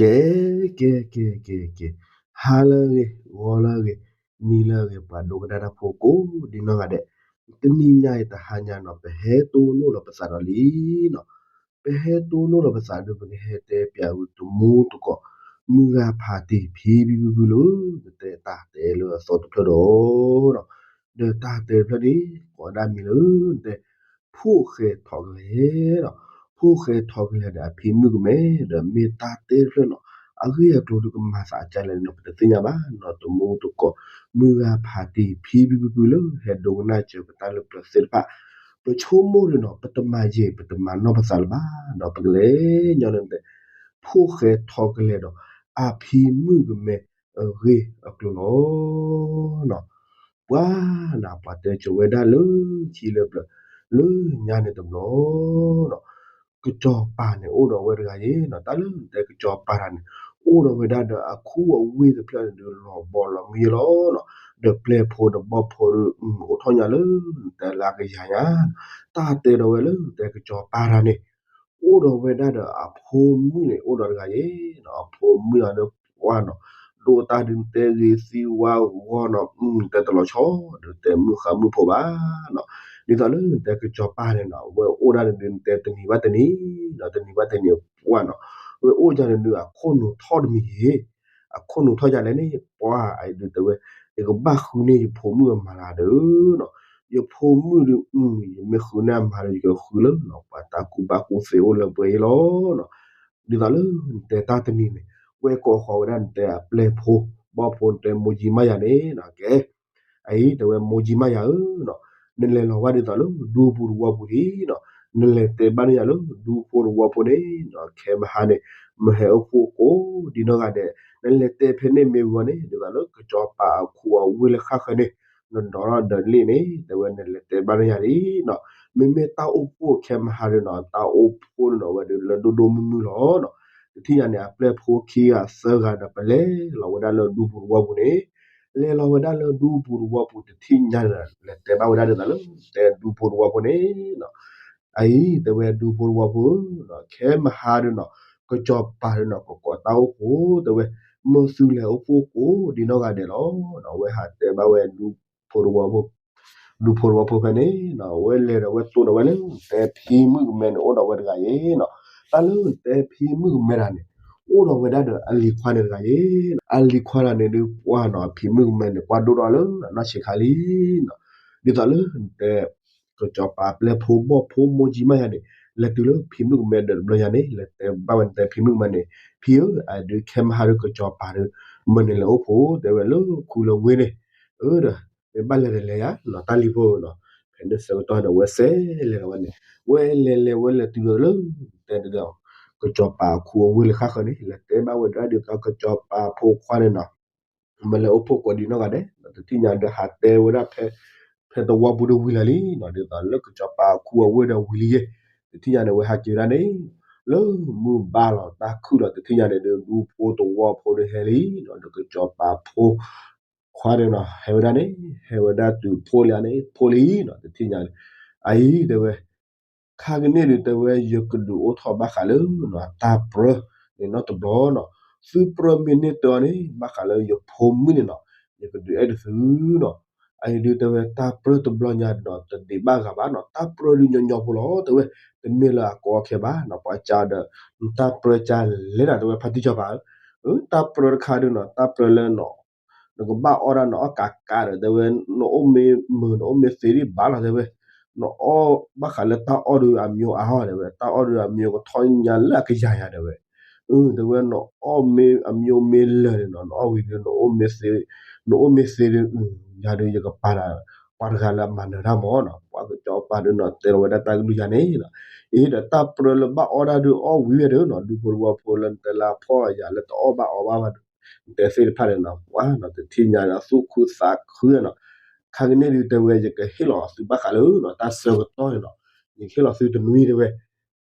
ကဲ ကဲ ကဲ ကဲ ကဲ, ဟါလၢအဂ့ၤ ဂီၤလၢအဂ့ၤ နံၤလၢအဂ့ၤ ပှၤဒိကနၣ်တၢ်ဖိကိးဒံနီၢ်ဂၤဒဲး, တနံၤညါအံၤတဟါညါနီၤ ပဟဲတိၢ်နီၣ်လီၤပသးဒီးလံနီၤ, ပဟဲတိၢ်နီၣ်လီၤပသးဒီး ပကဟဲတဲပၠးဝံၤတမူတကိး မုၢ်ဂၤဖးတံၢ်ဖံဖံဖုဖုလၢ နတဲတၢ်တဲလၢအသီတဖျၢၣ်ဒီး ဒီးတၢ်တဲတဖျၢၣ်န့ၣ် ကိးဒၣ်မံၤလၢ နတဲ ဖိၣ်ဃဲထီကလဲၤဒီး ဖိၣ်ဃဲထီကလဲၤဒီးအဖံမုၣ်ကမဲ ဒီးမ့ၢ်တၢ်တဲတဖျၢၣ်နီၤ အဂ့ၢ်အကျိၤဒုးကမၤသးကလဲၣ်န့ၣ် ပတသ့ၣ်ညါဘၣ်နီၤ တမူတကိး မုၢ်ဂၤဖးတံၢ်ဖံဖံဖုဖုလၢ ဟဲဒိကနၣ်စၢၤပတၢ်လၢပျၢၤသ့ၣ်တဖၣ်, ပဆိကမိၣ်ဒ်နီၤ ပတမၤယံာ် ပတမၤနီၢ်ပသးလၢၤဘၣ်ဒီး ပကလဲၤညီနုၢ်တဲ ဖိၣ်ဃဲထီကလဲၤဒီး အဖံမုၣ်ကမဲ အဂ့ၢ်အကျိၤလီၤ. ပှၤနၤ ပှၤတဲကၠိၤဝဲဒၣ်လၢခံလၢပျၢၤ လၢညါန့ၣ်တဘျီနီၤ, ကစီၤပၤန့ၣ် အိၣ်ဒီးဝဲတဂၤယ့ၤနီၤ, တၢ်လၢနတဲကစီၤပၤတဂၤန့ၣ် အိၣ်ဒီးဝဲဒၣ်ဒီးအခူအဝ့ၢ်တဖျၢၣ်န့ၣ်ဒီး လီၤဘီလီၤမုၢ်ယ့လီၤနီၤ, ဒီးပျဲၢ်ဖိဒီးဘီၣ်ဖိဒီး အိၣ်ထီၣ်ညါလၢ နတဲလၢအကယၤညါ, တၢ်တဲဒီးဝဲလၢနတဲကစီၤပၤတဂၤန့ၣ် အိၣ်ဒီးဝဲဒၣ်ဒီးအဖိမုၣ်န့ၣ် အိၣ်ဒီးတဂၤယ့ၤနီၤ, အဖိမုၣ်အီၤဒီးပှၢ်နီၤ, ဒိၣ်တၢ်ဒုးနတဲဂ့ၤသံဝါဂီၤနီၤ, တဲတလီၤဆီ ဒီးတဲမုၢ်ဃါမုၢ်ဖိဘၣ်နီၤ, ဒ်သိးလၢနတဲကစီၤပၤန့ၣ်နီၤ ဝဲအိၣ်ဒၣ်န့ၣ်ဒုး နတဲတနံၤဘၣ်တနံၤနီၤ, တနံၤဘၣ်တနံၤပှၢ်နီၤ, ဝဲအိၣ်ဒၣ်န့ၣ်ဒုး အခိၣ်နူာ်ထီၣ်တမံၤယ့ၤ အခိၣ်နူာ်ထီၣ်ယၤလဲၣ်န့ၣ် ပှၢ်အံၤဒုးတဲဝဲ ယကဘၣ်ဃုန့ၢ်ယဖိမုၣ်အမၤလၢဒီးနီၤ, ယဖိမုၣ်ဒုး ယမ့ၢ်ဃုန့ၢ်အမၤဒီး ယကဃုလၢနီၤ ပှၤတၢ်ကူၣ်ဘၣ်ကူၣ်သ့အိၣ်လၢပှဲၤအံၤလီၤနီၤ, ဒ်သိးလၢနတဲတၢ်တနံၤန့ၣ် ဝဲကိးဃီၤဝဲဒၣ်နတဲအပျဲၢ်ဖိ ဘီၣ်ဖိ နတဲမိၢ်ကၠံမးယၤန့ၣ်နီၤ ကဲ အံၤတဲဝဲမိၢ်ကၠံမးယၤဧၢနီၤ, နလဲၤလီၤဝဲဒ်သိးလၢဒူပူၤသဝီပူၤလံနီၤ, နလဲၤတဲဘၣ်န့ၢ်ယၤလၢဒူဖိသဝီဖိန့ၣ်နီၤ, ခဲမဟါန့ၣ် မဟဲအိၣ်ဖှိၣ်ကိးဒံနီၢ်ဂၤဒဲး, နလဲၤတဲဖဲန့ၣ်မ့ၢ်ဝံၤန့ၣ် ဒ်သိးလၢကစီၤပၤအခူအဝ့ၢ်လၢဃၣ်ဃၢၤန့ၣ် နဒိးထီၣ်ဒီးလ့ၣ်န့ၣ် တဲဝဲနလဲၤတဲဘၣ်န့ၢ်ယၤလံနီၤ, မ့မ့ၢ်တၢ်အိၣ်ဖှိၣ်ခဲမဟါဒီးနီၤ တၢ်အိၣ်ဖှိၣ်န့ၣ်နီၤ ဝဲဒၣ်လၢဒိၣ်ဒိၣ်မုၢ်မုၢ်လီၤနီၤ, တထံၣ်ညါန့ၣ် အပျဲၢ်ဖိခံဂၤသၢဂၤဒီး ပလဲၤလီၤဝဲဒၣ်လၢဒူပူၤသဝီပူၤန့ၣ် လဲၤလီၤဝဲဒၣ်လၢဒူပူၤသဝီပူၤ တထံၣ်ညါန့ၣ် လဲၤတဲဘၣ်ဝဲဒၣ်ဒ်သိးလၢ တဲဒူဖိသဝီဖိန့ၣ်နီၤ, အံၤတဲဝဲဒူဖိသဝီဖိဧၢနီၤ, ခဲမဟါဒီးနီၤ ကစီၤပၤဒီးနီၤ ကကိးတၢ်အိၣ်ဖှိၣ်တဲဝဲ မၢသုလဲၤအိၣ်ဖှိၣ်ကိးဒံနီၢ်ဂၤဒဲးလီၤ, အဝဲဟးတဲဘၣ်ဝဲဒူဖိသဝီဖိ ဒူဖိသဝီဖိဖဲန့ၣ်နီၤ အဝဲလဲၤဒီးဝဲတိၢ်ဒီးဝဲလၢ တဲဖံမုၣ်ကမဲန့ၣ် အိၣ်ဒီးဝဲတဂၤယ့ၤနီၤ, တၢ်လၢတဲဖံမုၣ်ကမဲတဂၤန့ၣ် အိၣ်ဒီးဝဲဒၣ်ဒီးအလံၤခွါန့ၣ်တဂၤယ့ၤ, အလံၤခွါတဂၤန့ၣ်ဒုးပှၢ်နီၤ အဖံမုၣ်ကမဲန့ၣ် ကွၢ်ဒိၣ်ထီၣ်လၢအနီၢ်ဆံးခါလံနီၤ, ဒ်သိးလၢနတဲ ကစီၤပၤပျဲၢ်ဖိဘီၣ်ဖိမိၢ်ကၠံမးယၤန့ၣ် လဲၤတုၤလၢဖံမုၣ်ကမဲဒီးတဘျီညါန့ၣ် လဲၤတဲဘၣ်ဝဲနတဲဖံမုၣ်ကမဲန့ၣ် ဖံဧၢ အဒုးခဲမဟါဒုးကစီၤပၤဒီး မၢနလဲၤအိၣ်ဖှိၣ်တဲဝဲလၢခူလၢဝ့ၢ်န့ၣ်, အၢဒီး မ့ၢ်ဘၣ်လဲၤဒီးလဲၤယၤနီၤ တၢ်လံၤဖိနီၤ, ဖဲန့ၣ်ဆၢကတီၢ်န့ၣ် ဝဲစဲးလဲၤဒီးဝဲန့ၣ် ဝဲလဲၤလဲၤဝဲလဲၤတုၤလၢ တဲဒီး ကစီၤပၤအခူအဝ့ၢ်လၢဃၣ်ဃၢၤန့ၣ် လဲၤတဲဘၣ်ဝဲဒၣ်ဒ်သိးကစီၤပၤဖိခွါန့ၣ်နီၤ မၢလဲၤအိၣ်ဖှိၣ်ကိးဒံနီၢ်ဂၤဒဲး တထံၣ်ညါဒီးဟးတဲဝဲဒၣ် ဖဲသဝီပူၤဒီးဝံၤလၢာ်လံနီၤ ဒ်သိးလၢကစီၤပၤအခူအဝ့ၢ်ဒီးဝံၤလံယဲၢ်, တထံၣ်ညါန့ၣ် ဝဲဟးက့ၤဝဲဒၣ်န့ၣ် လၢမုၢ်ဘါလီၤတၢ်ခုၣ်လီၤ တထံၣ်ညါန့ၣ်ဒီး ဒူဖိသဝီဖိဒီးဟဲလံနီၤ ဒီးကစီၤပၤဖိခွါန့ၣ်နီၤ ဟဲဝဲဒၣ်န့ၣ် ဟဲဝဲဒၣ်တုၤဖှိၣ်လံန့ၣ် ဖှိၣ်လံနီၤ တထံၣ်ညါန့ၣ် အအံၤတဲဝဲ ခါကန့ၣ်ဒုးတဲဝဲ ယကဒုးအိၣ်ထီၣ်ဘၣ်ဃးလၢ တၢ်ပြၢန့ၣ်နီတဘျီနီၤ, သုပြၢမ့ၢ်န့ၢ်တၢ်အီၤန့ၣ် ဘၣ်ဃးလၢယဖိမုၣ်န့ၣ်နီၤ ယကဒုးအဲၣ်ဒိးသုနီၤ, အအံၤဒုးတဲဝဲ တၢ်ပြၢတဘျီညါနီၤ တဒံးဘၣ်ဂၤဘၣ်နီၤ တၢ်ပြၢဒုးညီညီဖိလီၤ တဲဝဲ တမ့ၢ်လၢအကီအခဲဘၣ်နီၤ ပှၤကဒီး တၢ်ပြၢကလဲၣ်နီၤ တဲဝဲ ဖါတံၢ်စီၤပၤဧၢ, တၢ်ပြၢတခါဒုးနီၤ တၢ်ပြၢလၢ နကဘၣ်အီၣ်ဒၣ်နအီၣ်ကးကးဒီး တဲဝဲ နအိၣ်မ့ၢ်မုာ် နအိၣ်မ့ၢ်သ့ဒံးဘၣ်လီၤ တဲဝဲ, နအီၣ်ဘၣ်ဃးလၢတၢ်အီၣ်ဒုးအမျိၤအါအီၤ တဲဝဲ, တၢ်အီၣ်ဒုးအမျိၤကထီၣ်ညါလၢအကယၤယၤ တဲဝဲ, တဲဝဲ နအီၣ်မ့ၢ်အမျိၤမ့ၢ်လၢာ်န့ၣ်နီၤ နအီၣ်ဝံၤဒုး နအိၣ်မ့ၢ်သ့ဒုး ယၤဒုးယကပာ်နၤ ပှၤတဂၤလၢအမၤနၢၤတၢ်မၢ်နီၤ ပှၤကစီၤပၤဒုးနီၤ တဲလီၤဝဲဒၣ်တၢ်ကလုၢ်ယၤန့ၣ်, အံၤဒီးတၢ်ပြၢလၢဘၣ်အီၣ်ဒၣ်ဒုးအီၣ်ဝံၤဝဲဒၣ်နီၤ ဒူဖိသဝီဖိလၢနတဲလၢအဖှီၣ်အယာ်လၢတအီၣ်ဘၣ်အီဘၣ်ဘၣ်ဒုး နတဲသ့ၣ်တဖၣ်န့ၣ်နီၤ ပှၤနီၤ တထံၣ်ညါဒီးသူၣ်ခုသးခုနီၤ, ခါကန့ၣ်ဒုးတဲဝဲ ယကဟ့ၣ်လီၤသုဘၣ်ဃးလၢနီၤ တၢ်ဆၢကတီၢ်န့ၣ်နီၤ, ယကဟ့ၣ်လီၤသုတနွံတဲဝဲ, ဒ်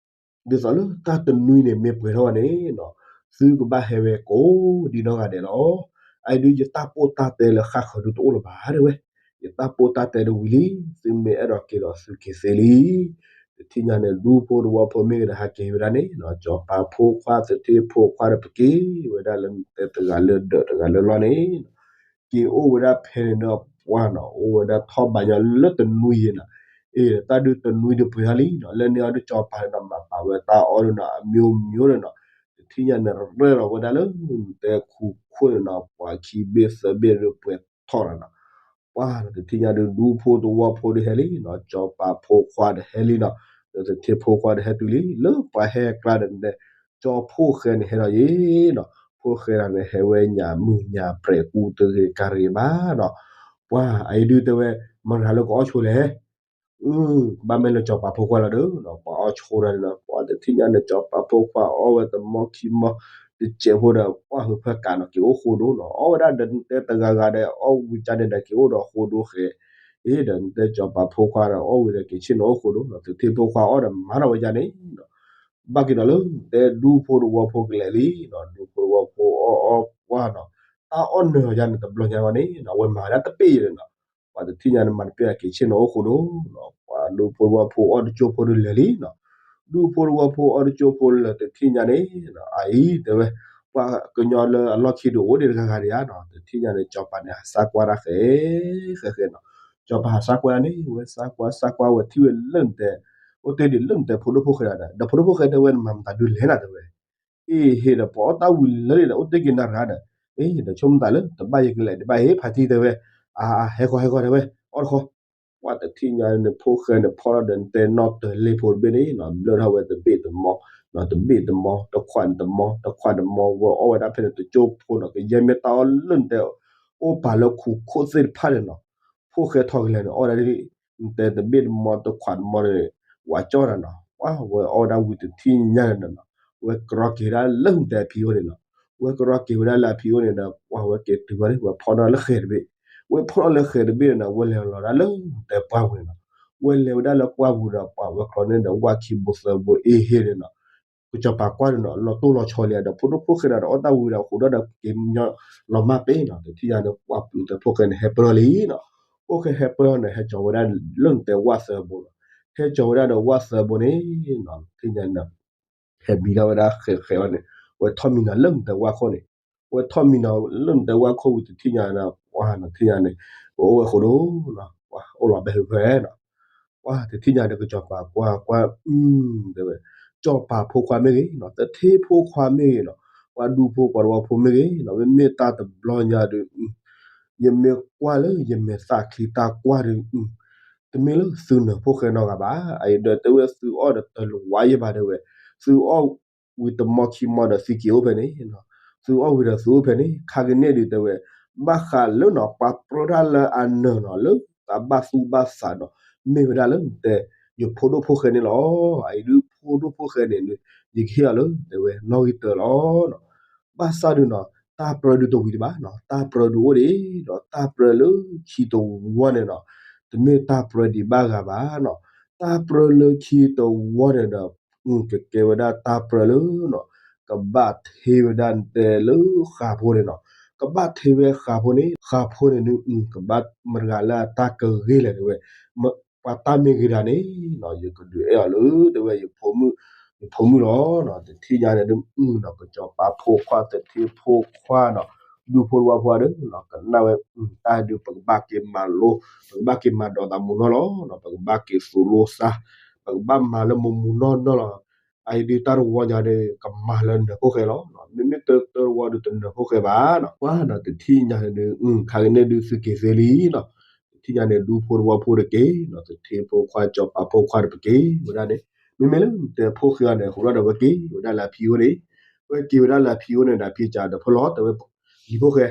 သိးလၢတၢ်တနွံန့ၣ်မ့ၢ်ပှဲၤထီၣ်ဝဲန့ၣ်နီၤ, သုကဘၣ်ဟဲဝဲကိးဒံနီၢ်ဂၤဒဲးလီၤ. အအံၤဒုးယတၢ်ပိၢ်တၢ်တဲလၢဃၣ်ဃၢၤဒုးတအိၣ်လၢၤဘၣ်တဲဝဲ, ယတၢ်ပိၢ်တၢ်တဲဒုးဝံၤလံ, သုမ့ၢ်အဲၣ်ဒိးက့ၤဒီးသုက့ၤသ့လံ. တထံၣ်ညါန့ၣ် ဒူဖိတဝီဖိမ့ၢ်ဂ့ၤဒီး ဟးက့ၤဝဲဒၣ်န့ၣ် စီၤပၤဖိခွါ သထ့ဖိခွါဒီး ပက့ၤဝဲဒၣ်လၢတဲတဂၤလၢဒၢးတဂၤလၢလီၢ်န့ၣ် က့ၤအိၣ်ဝဲဒၣ်ဖဲန့ၣ်ဒီး ပှၢ်နီၤ အိၣ်ဝဲဒၣ်ထီၣ်ဘးညီလၢတနွံယဲနီၤ, အ့ တၢ်ဒုးတနွံဒုးပှဲၤထီၣ်လံနီၤ, လၢန့ၣ်အီၤဒုး စီၤပၤန့ၣ်ဒီး မၤပာ်ဝဲတၢ်အီၣ်ဒုးနီၤ အမျိုးမျိုးန့ၣ်နီၤ, တထံၣ်ညါန့ၣ် ရဲၣ်လီၤဝဲဒၣ်လၢ တဲခူခိၣ်န့ၣ်နီၤ ပှၤခံဘ့ၣ်သၢဘ့ၣ်ဒုးပှဲၤထီၣ်နီၤနီၤ, ပှၢ်တထံၣ်ညါဒုး ဒူဖိတဝီဖိဒုးဟဲလံနီၤ, စီၤပၤဖိခွါဒီးဟဲလံနီၤ, ဒီးသထ့ဖိခွါဒီးဟဲတုၤလံ လၢပှၤဟဲကျါဒီး ကၠီဖိၣ်ဃဲန့ၣ်ဟဲဒီးယဲနီၤ, ဖိၣ်ဃဲဒီးန့ၣ် ဟဲဝဲညၣ်မုၢ်ညၣ်ပြဲၤကူတဂ့ၤကၤရ့ၤဘၣ်နီၤ, ပှၢ်အအံၤဒုးတဲဝဲ မတၤဂၤလၢကအီၣ်ဆိလဲၣ်, အ ဘၣ်မ့ၢ်လၢစီၤပၤဖိခွါလီၤဒီး ပှၤအီၣ်ဆိဒၣ်န့ၣ်နီၤ, ပှၢ်တထံၣ်ညါန့ၣ် စီၤပၤဖိခွါအီၣ်ဝဲတမီခံမီ တစဲးဖိဒီး ပှၢ်ဟုးဖၢကးနီၤ က့ၤအိၣ်ဃိဒိနီၤ, အီၣ်ဝဲဒၣ်ဒီးတဲတဂၤဂၤဒီး အီၣ်ဝံၤကၢန့ၣ်ဒီး က့ၤအိၣ်ဒီးဃိဒိဃဲ အ့ ဒီးတဲစီၤပၤဖိခွါဒီး အီၣ်ဝံၤဒီးက့ၤဆ့ၣ်နီၤအိၣ်ဃိဒိနီၤ, သထ့ဖိခွါအီၣ်ဒီးမၤထီၣ်ဝဲယါန့ၣ်နီၤ, ဘၣ်က့ၤဒီးလၢ တဲဒူဖိတဝီဖိကလဲၤလံနီၤ, ဒူဖိတဝီဖိအီၣ်အီၣ်ပှၢ်နီၤ, တၢ်အီၣ်နၢၤအီၤယါန့ၣ် တဘျီညါဝဲန့ၣ်နီၤ အဝဲမၤဝဲဒၣ်တပ့ၢ်ယဲန့ၣ်နီၤ, ပှၢ်တထံၣ်ညါန့ၣ် မၤတပ့ၢ်အက့ၤဆ့ၣ်နီၤအိၣ်ဃိဒိနီၤ, ပှၢ်ဒူဖိတဝီဖိအီၣ်တကၠိဖိဒုးလဲၤလံနီၤ, ဒူဖိတဝီဖိအီၣ်တကၠိဖိလၢာ်တထံၣ်ညါန့ၣ်နီၤ အအံၤတဲဝဲ ပှၤကညီလၢအလီၢ်ခံဒုးအိၣ်ဒံးတဂၤဂၤဒံးဧါနီၤ, တထံၣ်ညါန့ၣ် စီၤပၤန့ၣ် ဟးဆါကွၢ်တၢ်ဃဲ ဃဲဃဲနီၤ, စီၤပၤဟးဆါကွၢ်န့ၣ် ဝဲဆါကွၢ်ဆါကွၢ်ဝဲထံၣ်ဝဲလၢနတဲ အိၣ်တ့ၢ်ဒံးလၢနတဲဖိဒိၣ်ဖိၣ်ဃဲဒီး ဒီးဖိဒိၣ်ဖိၣ်ဃဲတဲဝဲ နမၤမတၤဒုးလဲၤနၤတဲဝဲ အ့ ဟ့ၣ်ဒီးပှၤအီၣ်တၢ်ဝံၤလၢာ်လံဒီး အိၣ်တ့ၢ်က့ၤနၤတဂၤဒီး အ့ ဒီးဆိကမိၣ်သးလၢ တဘၣ်ယကလဲၤတဘၣ်ဟ့ၣ်ဖးထံတဲဝဲ အ ဟဲဃီၤဟဲဃီၤတဲဝဲ အီၣ်တခီ ပှၢ်တထံၣ်ညါန့ၣ် ဖိၣ်ဃဲန့ၣ်ဖီၣ်ထီၣ်ဒီးနတဲနီၣ်တၢၤလ့ၣ်ဖိတဘ့ၣ်န့ၣ်နီၤ ဘျၢထီၣ်ဝဲတဘ့ၣ်တမီ တဘ့ၣ်တမီ တခွးတမီ တခွးတမီ ဝဲအီၣ်ဝဲဒၣ်ဖဲန့ၣ်တကၠိဖိနီၤ ကယဲၢ်မ့ၢ်တၢ်အီၣ်လၢနတဲ အိၣ်ပာ်လၢခူခိၣ်သ့ၣ်တဖၣ်န့ၣ်နီၤ ဖိၣ်ဃဲထီၣ်ကလဲာ်န့ၣ် အီၣ်ဝဲဒၣ် နတဲတဘ့ၣ်တမီတခွးတမီန့ၣ် ဝးကၠီၣ်နၤနီၤ ပှၢ်ဝဲအီၣ်ဝဲဒၣ်ဝံၤတထံၣ်ညါန့ၣ်နီၤ ဝဲကရီက့ၤဝဲဒၣ်လၢနတဲအဖံအိၣ်န့ၣ်နီၤ ဝဲကရီက့ၤဝဲဒၣ်လၢအဖံအိၣ်န့ၣ်ဒီး ပှၢ်ဝဲက့ၤတုၤဝဲန့ၣ် ဝဲဖီၣ်ထီၣ်လၢဃဲၤတဘ့ၣ် ဝဲဖီၣ်ထီၣ်လၢဃဲၤတဘ့ၣ်န့ၣ်ဒီး ဝဲလဲၤလီၤဒၣ်လၢတဲပှၢ်ပူၤန့ၣ်နီၤ ဝဲလဲၤဝဲဒၣ်လၢပှၢ်ပူၤဒီး ပှၢ်ဝဲကျီန့ၣ်ဒီး ဝၣ်ခံဘိသၢဘိအ့ဟ့ၣ်န့ၣ်နီၤ ကစီၤပၤကွၢ်န့ၣ်နီၤ လီၤတိၢ်လီၤဆီလံဒီး ဖိဒိၣ်ဖိၣ်ဃဲဒီး အီၣ်တၢ်ဝံၤဒီး ဃိးဒီၣ်ဒီးက့ၤညီလီၤမၢ်ပ့ၤနီၤ တထံၣ်ညါန့ၣ် ပှၢ်ပူၤတဲဖိၣ်ဃဲန့ၣ် ဟဲပၢၢ်လံနီၤ ဖိၣ်ဃဲဟဲပၢၢ်န့ၣ် ဟဲကၠီၤဝဲဒၣ်လၢနတဲဝၣ်သၢဘိနီၤ ဟဲကၠီၤဝဲဒၣ်ဒီးဝၣ်သၢဘိန့ၣ်နီၤ တထံၣ်ညါန့ၣ် ဟဲမံထီၣ်ဝဲဒၣ်ဃဲၤဃဲၤအီၤန့ၣ် ဝဲထီၣ်မံနီၤလၢနတဲဝၣ်ခိၣ်န့ၣ် ဝဲထီၣ်မံနီၤလၢနတဲဝၣ်ခိၣ်ဝံၤတထံၣ်ညါန့ၣ် ပှၢ်တထံၣ်ညါန့ၣ် ပအိၣ်ဝဲဃိဒိနီၤ ပှၢ်အိၣ်လီၤဘဲဟုဖဲနီၤ ပှၢ်တထံၣ်ညါဒီးကစီၤပၤကွၢ်ကွၢ် တဲဝဲ စီၤပၤဖိခွါမ့ၢ်ဂ့ၤနီၤ သထ့ဖိခွါမ့ၢ်ဂ့ၤနီၤ ပှၢ်ဒူဖိပှၢ်တဝီဖိမ့ၢ်ဂ့ၤနီၤ မ့မ့ၢ်တၢ်တဘျီညါဒီး ယမ့ၢ်ကွၢ်လၢယမဲာ်သၣ်ချံတၢ်ကွၢ်ဒီး တမ့ၢ်လၢသုနၢၤဖိၣ်ဃဲနီတဂၤဘၣ် အအံၤဒီးတဲဝဲသုအီၣ်ဒီးတလၤဝါယဲဘၣ်တဲဝဲ သုအီၣ်ဝံၤတမီခံမီဒီးသုက့ၤအိၣ်ဖဲန့ၣ် သုအီၣ်ဝံၤဒီးသုအိၣ်ဖဲန့ၣ် ခါကန့ၣ်ဒုးတဲဝဲ ဘၣ်ဃးလၢနီၤ ပှၤပြၢတၢ်လၢအနၢၤနီၤ လၢတၢ်ဘၣ်သူၣ်ဘၣ်သးနီၤ မ့ၢ်ဝဲဒၣ်လၢနတဲ ယဖိဒိၣ်ဖိၣ်ဃဲန့ၣ်လီၤ. အအံၤဒုးဖိဒိၣ်ဖိၣ်ဃဲန့ၣ် ယကဟ့ၣ်အီၤလၢ တဲဝဲ နီၣ်ဂံၢ်တၢလီၤ. ဘၣ်ဆၣ်ဒုးနီၤ တၢ်ပြၢဒုးတဝံၤဒံးဘၣ်နီၤ တၢ်ပြၢဒုးအိၣ်ဒံးဒီး တၢ်ပြၢလၢခံတဝီန့ၣ်နီၤ တမ့ၢ်တၢ်ပြၢဒံးဘၣ်ဂၤဘၣ်နီၤ တၢ်ပြၢလၢခံတဝီန့ၣ်ဒီး ကကဲဝဲဒၣ်တၢ်ပြၢလၢနီၤ ကဘၣ်ထ့ဝဲဒၣ်နတဲလၢဃာ်ဖိန့ၣ်နီၤ ကဘၣ်ထ့ဝဲဃာ်ဖိန့ၣ် ဃာ်ဖိန့ၣ်ဒုး ကဘၣ်မတၤတဂၤလၢအတၢ်ကဂ့ၤလဲၣ်တဲဝဲ ပှၤတၢ်မ့ၢ်ဂ့ၤတၢ်န့ၣ်နီၤ ယကဒုးအဲၣ်အီၤလၢတဲဝဲ ယဖိမုၣ်လီၤနီၤ တထံၣ်ညါန့ၣ်ဒုးနီၤ ကစီၤပၤဖိခွါ သထ့ဖိခွါနီၤ ဒူဖိတဝီဖိဒီးနီၤ ကနၣ်ဝဲ တၢ်ဒုး ပကဘၣ်က့ၤမၤလိ ပကဘၣ်က့ၤမၤဒိးသးမုၢ်နီၢ်လီၤနီၤ ပကဘၣ်က့ၤသူၣ်လိသး ပကဘၣ်မၤလၢမုၢ်မုၢ်နီၢ်နီၢ်လီၤ အအံၤဒုးတၢ်တဝီညါဒီး ကမၤလၢနၢၤဖိၣ်ဃဲလီၤ မ့မ့ၢ်တၢတဝီဒုးတနၢၤဖိၣ်ဃဲဘၣ်နီၤ ပှၢ်ဒီးတထံၣ်ညါန့ၣ်ဒုး ခါကန့ၣ်ဒုးသုက့ၤသ့လံနီၤ တထံၣ်ညါန့ၣ် ဒူဖိတဝီဖိတက့ၤနီၤ သထ့ဖိခွါ စီၤပၤဖိခွါဒီးပက့ၤဝဲဒၣ်န့ၣ် မ့မ့ၢ်လၢနတဲဖိၣ်ဃဲအီၤန့ၣ် ဃိးဒီးဝဲက့ၤဝဲဒၣ်လၢအဖံအိၣ်န့ၣ် ဝဲက့ၤဝဲဒၣ်လၢအဖံအိၣ်န့ၣ်ဒီး အဖံကးဒီးဖီလီၤတဲဝဲ ယဖိၣ်ဃဲ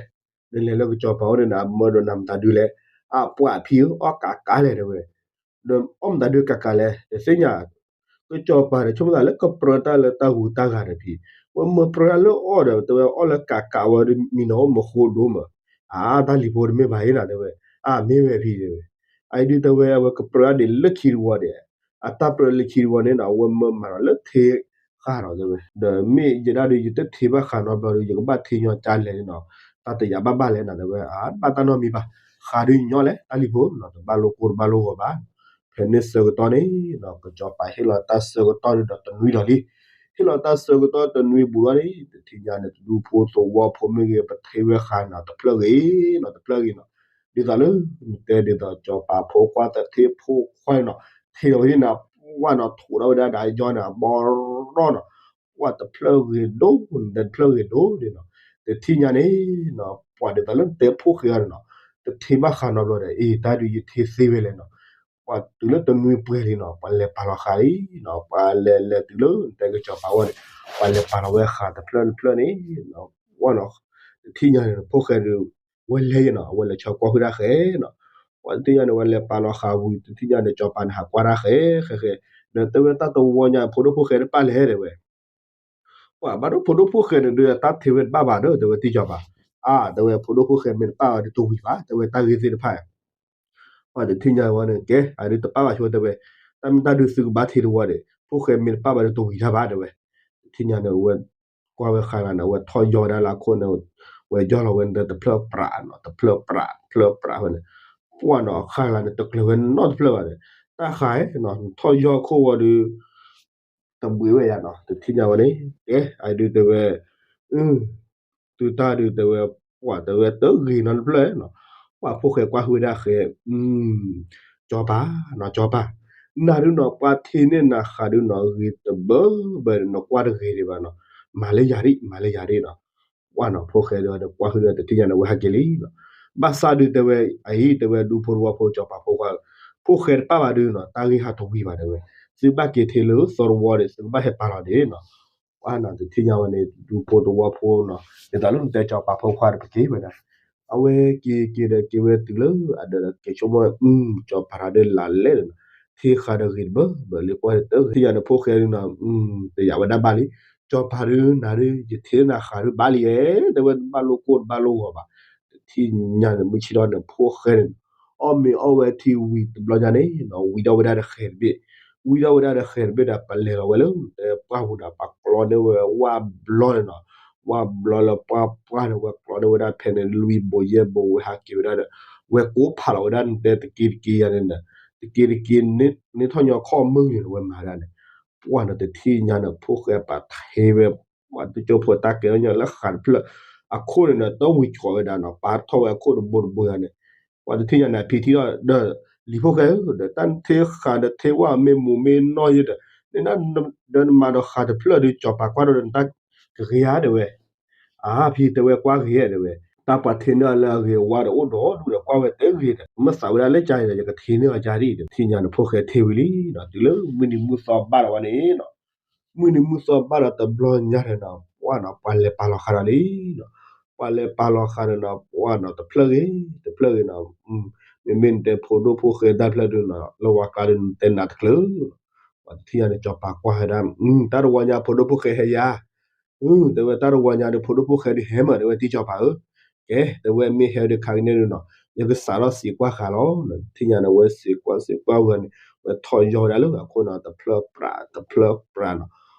နလဲၤလၢကစီၤပၤအိၣ်န့ၣ်ဒီး အမၢဒီးနၤမတၤဒုးလဲၣ် အပှၢ်အဖံဧၢ အီၣ်ကးကးလဲၣ်တဲဝဲ ဒီးအီၣ်မတၤဒုးကးကးလဲၣ် တသ့ၣ်ညါ ကစီၤပၤဒီး ဆိကမိၣ်သးလၢကပြၢတၢ်လၢတၢ်ဂူၤတၢ်ဂၤဒီးဖံ ဝဲမၢပြၢတၢ်လၢအီၣ်ဒီး တဲဝဲအီၣ်လၢကးကးဝဲဒီး မံနီၤအိၣ်မးဃိဒိၣ်မး အါ တၢ်လံၤဖိတမ့ၢ်ဘၣ်အံၤနီၤ တဲဝဲ အါ မ့ၢ်ဝဲဖံတဲဝဲ အအံၤဒုးတဲဝဲ အဝဲကပြၢတၢ်ဒံးလၢခံတဝီဒီး အတၢ်ပြၢလၢခံတဝီန့ၣ်နီၤ အဝဲမၢမၤဒီးလၢထ့ဃာ်ဒီးတဲဝဲ ဒီးမ့ၢ်ယဲဒၣ်ဒုး ယတထ့ဘၣ်ဃးနီတဘျီဒီး ယကဘၣ်ထ့ညီကါလဲၣ်န့ၣ်နီၤ တၢ်တယာ်ဘၣ်ဘၣ်လဲၣ်နီၤ တဲဝဲ အါ တဘၣ်တၢ်နီတမံၤဘၣ် ဃးဒုးညီလဲၣ် တၢ်လံၤဖိနီၤ တဘၣ်လိကိၢ်တဘၣ်လိဂီၤဘၣ်နီၤ ဖဲန့ၣ်ဆၢကတီၢ်န့ၣ်နီၤ ကစီၤပၤဟ့ၣ်လီၤတၢ်ဆၢကတီၢ်ဒုးဒီးတနွံလီၤလံ. ဟ့ၣ်လီၤတၢ်ဆၢကတီၢ်တနွံဘူးလီၤန့ၣ် တထံၣ်ညါန့ၣ် ဒူဖိသဝီဖိမ့ၢ်ဂ့ၤ ပထ့ဝဲဃာ်နီၤ တဖျၢၣ်ဂ့ၤနီၤ တဖျၢၣ်ဂ့ၤနီၤ. ဒ်သိးလၢ နတဲဒ်သိးစီၤပၤဖိခွါသထ့ဖိခွါနီၤ ထ့လီၤဝဲဒၣ်နၤ ပှၢ်နီၤ ထိးထီၣ်ဝဲဒၣ်ဒီးယီၤန့ၣ် အဘီရီနီၤ ပှၢ်တဖျၢၣ်ဂ့ၤဒိၣ် နတဲတဖျၢၣ်ဂ့ၤဒိၣ်န့ၣ်နီၤ. တထံၣ်ညါန့ၣ်နီၤ ပှၢ်ဒ်သိးလၢနတဲဖိၣ်ဃဲအီၤန့ၣ်နီၤ တထ့ဘၣ်ဃးနီတဘျီဒီး အ့ တၢ်ဒုးယထ့သ့ဝဲလဲၣ်နီၤ. ပှၢ်တုၤလၢတနွံပှဲၤလံနီၤ ပှၤလဲၤပာ်လီၤဃာ်လံနီၤ ပှၤလဲၤလဲၤတုၤလၢနတဲကစီၤပၤဝဲန့ၣ် ပှၤလဲၤပာ်လီၤဝဲဃာ်တဖျၢၣ်တဖျၢၣ်န့ၣ်နီၤ ပှၢ်နီၤ တထံၣ်ညါန့ၣ် ဖိၣ်ဃဲဒုး ဝဲလဲၤနီၤ အဝဲလဲၤဆီကွၢ်ဟုၣ်တၢ်ဃဲနီၤ. ပှၢ်တထံၣ်ညါန့ၣ် ဝဲလဲၤပာ်လီၤဃာ်ဝံၤ တထံၣ်ညါန့ၣ် စီၤပၤန့ၣ်ဟးကွၢ်တၢ်ဃဲ ဃဲဃဲ ဒီးတဲဝဲတၢ်တဝီညါ ဖိဒိၣ်ဖိၣ်ဃဲတပၣ်လဲၣ်တဲဝဲ ပှၤဘၣ်ဒိၣ်ဖိဒိၣ်ဖိၣ်ဃဲန့ၣ်ဒုး တၢ်ထ့ဝဲတဘၣ်ဘၣ်ဒီး တဲဝဲတံၢ်စီၤပၤ, အါ တဲဝဲဖိဒိၣ်ဖိၣ်ဃဲမ့ၢ်တပၣ်ဘၣ်ဒီးတဝံၤဘၣ် တဲဝဲတၢ်ဂ့ၢ်သ့ၣ်တဖၣ်. ပှၤတထံၣ်ညါဝဲန့ၣ် ကဲ အဒုးတပၣ်ဘၣ်ဆိတဲဝဲ, တၢ်မ့ၢ်တၢ်ဒုးသုကဘၣ်ထံးတဝီဒီး ဖိၣ်ဃဲမ့ၢ်တပၣ်ဘၣ်ဒီးတဝံၤတၢ်ဘၣ်တဲဝဲ. တထံၣ်ညါန့ၣ် အဝဲကွၢ်ဝဲဃာ်လၢန့ၣ် အဝဲထီၣ်ယီၢ်ဝဲဒၣ်လၢအခိၣ်န့ၣ် ဝဲယီၢ်လီၤဝဲန့ၣ်တဖျၢၣ်ပြးနီၤ တဖျၢၣ်ပြး တဖျၢၣ်ပြးဝဲန့ၣ်, ပှၢ်နီၤ ဃာ်လၢန့ၣ် တကျၢၤဝဲနီတဖျၢၣ်ဘၣ်န့ၣ်, တၢ်ဃာ်နီၤ ထီၣ်ယီၢ်ခိၣ်ဝီဒီး တဘှံးဝဲယါနီၤ တထံၣ်ညါဝဲန့ၣ် ကဲ အဒုးတဲဝဲ အ သုတၢ်ဒုးတဲဝဲ ပှၢ်တဲဝဲတဂ့ၤနီတဖျၢၣ်နီၤ, ပှၢ်ဖိၣ်ဃဲကွၢ်ဟုၣ်ဝဲဒၣ်ဃဲ, စီၤပၤနီၤ စီၤပၤ, နၤဒုးနီၤ ပှၤထံၣ်န့ၢ်နၤဃာ်ဒုးနီၤ ဂ့ၤတဘၢဘၢ နကွၢ်တဂ့ၤဒံးဘၣ်နီၤ, မၤလၢယၤဒံး မၤလၢယၤဒံးနီၤ, ပှၢ်နီၤ ဖိၣ်ဃဲဒုးကွၢ်ဟုၣ်ဒီးတထံၣ်ညါန့ၣ် ဝဲဟဲက့ၤလံနီၤ, ဘၣ်ဆၣ်ဒုးတဲဝဲ အအံၤတဲဝဲဒူဖိတဝီဖိ စီၤပၤဖိခွါ ဖိၣ်ဃဲတပၣ်ဘၣ်ဒုးနီၤ တၢ်ဂ့ၢ်ဟးတဝံၤဘၣ်တဲဝဲ, သုဘၣ်က့ၤထံးလၢသီတဝီဒီး သုကဘၣ်ဟဲပာ်လီၤန့ၣ်နီၤ, ပှၢ်နီၤ တထံၣ်ညါဝဲန့ၣ် ဒူဖိတဝီဖိနီၤ ဒ်သိးလၢနတဲစီၤပၤဖိခွါဒီးပက့ၤဝဲဒၣ်, အဝဲက့ၤက့ၤဒီးက့ၤဝဲတုၤလၢအဒၢးဒီးက့ၤဆိကမိၣ် စီၤပၤတၢ်ဒုးလးလဲၣ်နီၤ, ထံဃာ်ဒီးဂ့ၤတဘၢဘၢလံ ပှၢ်တဂ့ၤ တထံၣ်ညါန့ၣ် ဖိၣ်ဃဲဒုးနီၤ တယာ်ဝဲဒၣ်ဘၣ်လံ, စီၤပၤဒုးနၤဒုး ယထံၣ်နၤဃာ်ဒုးဘၣ်လံဧဲ တဲဝဲတဘၣ်လိၣ်ကိၢ်တဘၣ်လိၣ်ဂီၤဘၣ်, တထံၣ်ညါန့ၣ် မုၢ်ဆ့ၣ်ထီၣ်န့ၣ် ဖိၣ်ဃဲန့ၣ် အီၣ်မ့ၤအီၣ်ဝဲထံဝံၤတဘျီညါန့ၣ်နီၤ ဝံထီၣ်ဝဲဒၣ်ဒီးဃဲၤတဘ့ၣ်, ဝံထီၣ်ဝဲဒၣ်ဒီးဃဲၤတဘ့ၣ်ဒီး ပလဲၤလီၤဝဲလၢ တဲပှၢ်ပူၤဒီး ပှၤကျီန့ၢ်ဝဲဝၣ်ဘျီန့ၣ်နီၤ, ဝၣ်ဘျီလၢပှၢ်ပှၢ်န့ၣ် ဝဲကျီန့ၢ်ဝဲဒၣ်ဖဲန့ၣ် လွံၢ်ဘိယဲၢ်ဘိဝဲဟးက့ၤဝဲဒၣ်ဒီး ဝဲကိးဖးလီၤဝဲဒၣ်နတဲတက့တက့ယါန့ၣ်နီၤ, တက့တက့န့ၢ်ထီၣ်ညီခီၣ်မုၢ်န့ၣ် ဝဲမၤဒၣ်န့ၣ်, ပှၢ်နီၤ တထံၣ်ညါန့ၣ် ဖိၣ်ဃဲပာ်ထ့ဝဲ ပှၢ်တကၠိဖိတၢ်ကဲထီၣ်ညီလၢဃာ်တဖျၢၣ်, အခိၣ်န့ၣ်ဒီး တဝံၤကီးဝဲဒၣ်နီၤ ပာ်ထီၣ်ဝဲအခိၣ်တဘိတဘိယါန့ၣ်, ပှၢ်တထံၣ်ညါန့ၣ် အဖံထံထီၣ်ဒီး လံၤဖိၣ်ဃဲဧၢ ဒီးတၢ်ထ့ဃာ်ဒီးထ့ဝါမ့ၢ်မူးမ့ၢ်နီၢ်ယဲဒီး န့ၣ်ဒၣ် ဒီးနမၤဒီးဃာ်တဖျၢၣ်ဒီး စီၤပၤကွၢ်ဒီးနတၢ်ကဂ့ၤဧါတဲဝဲ, အါဖံတဲဝဲကွၢ်ဂ့ၤဧါတဲဝဲ, တၢ်ပှၤထ့န့ၢ်အီၤလၢအဂ့ၤအဝါဒီးအိၣ်ဒီးဒူၣ်ဒီးကွၢ်ဝဲတဂ့ၤဒီး မ့ၢ်သးဝဲဒၣ်လၢကါန့ၣ်ဒီး ယကထ့န့ၢ်အီၤကါဒ်အံၤဒီး တထံၣ်ညါန့ၣ် ဖိၣ်ဃဲထ့ဝံၤလံနီၤ တုၤလၢမုၢ်နံၤမုၢ်သီဘၣ်ဒီးဝဲန့ၣ်နီၤ မုၢ်နံၤမုၢ်သီဘၣ်ဒီးတဘျီညါန့ၣ်နီၤ ပှၢ်နီၤ ပှၤလဲၤပာ်လီၤဃာ်ဒီးလံနီၤ, ပှၤလဲၤပာ်လီၤဃာ်န့ၣ်နီၤ ပှၢ်နီၤ တဖျၢၣ်ဂ့ၤ တဖျၢၣ်ဂ့ၤနီၤ, မ့မ့ၢ်နတဲဖိဒိၣ်ဖိၣ်ဃဲတၢ်တဖျၢၣ်ဒုးနီၤ လၢဝၤကျါဒီးနတဲနၤတချုး, ပှၢ်တထံၣ်ညါန့ၣ် စီၤပၤကွၢ်ဝဲဒၣ် တၢ်တဝီညါဖိဒိၣ်ဖိၣ်ဃဲဟဲယါ အ တဲဝဲတၢ်တဝီညါဒီး ဖိဒိၣ်ဖိၣ်ဃဲဒုးဟဲမး တဲဝဲတံၢ်စီၤပၤဧၢ, ကဲ တဲဝဲမ့ၢ်ဟဲဒီးခါကန့ၣ်ဒုးနီၤ ယကစးထီၣ်စံးကွၢ်ဃာ်လီၤ, တထံၣ်ညါန့ၣ် ဝဲစံးကွၢ်စံးကွၢ်ဝဲန့ၣ် ဝဲထီၣ်ယီၢ်ဝဲဒၣ်လၢအခိၣ်နီၤ တဖျၢၣ်ပြး တဖျၢၣ်ပြးနီၤ,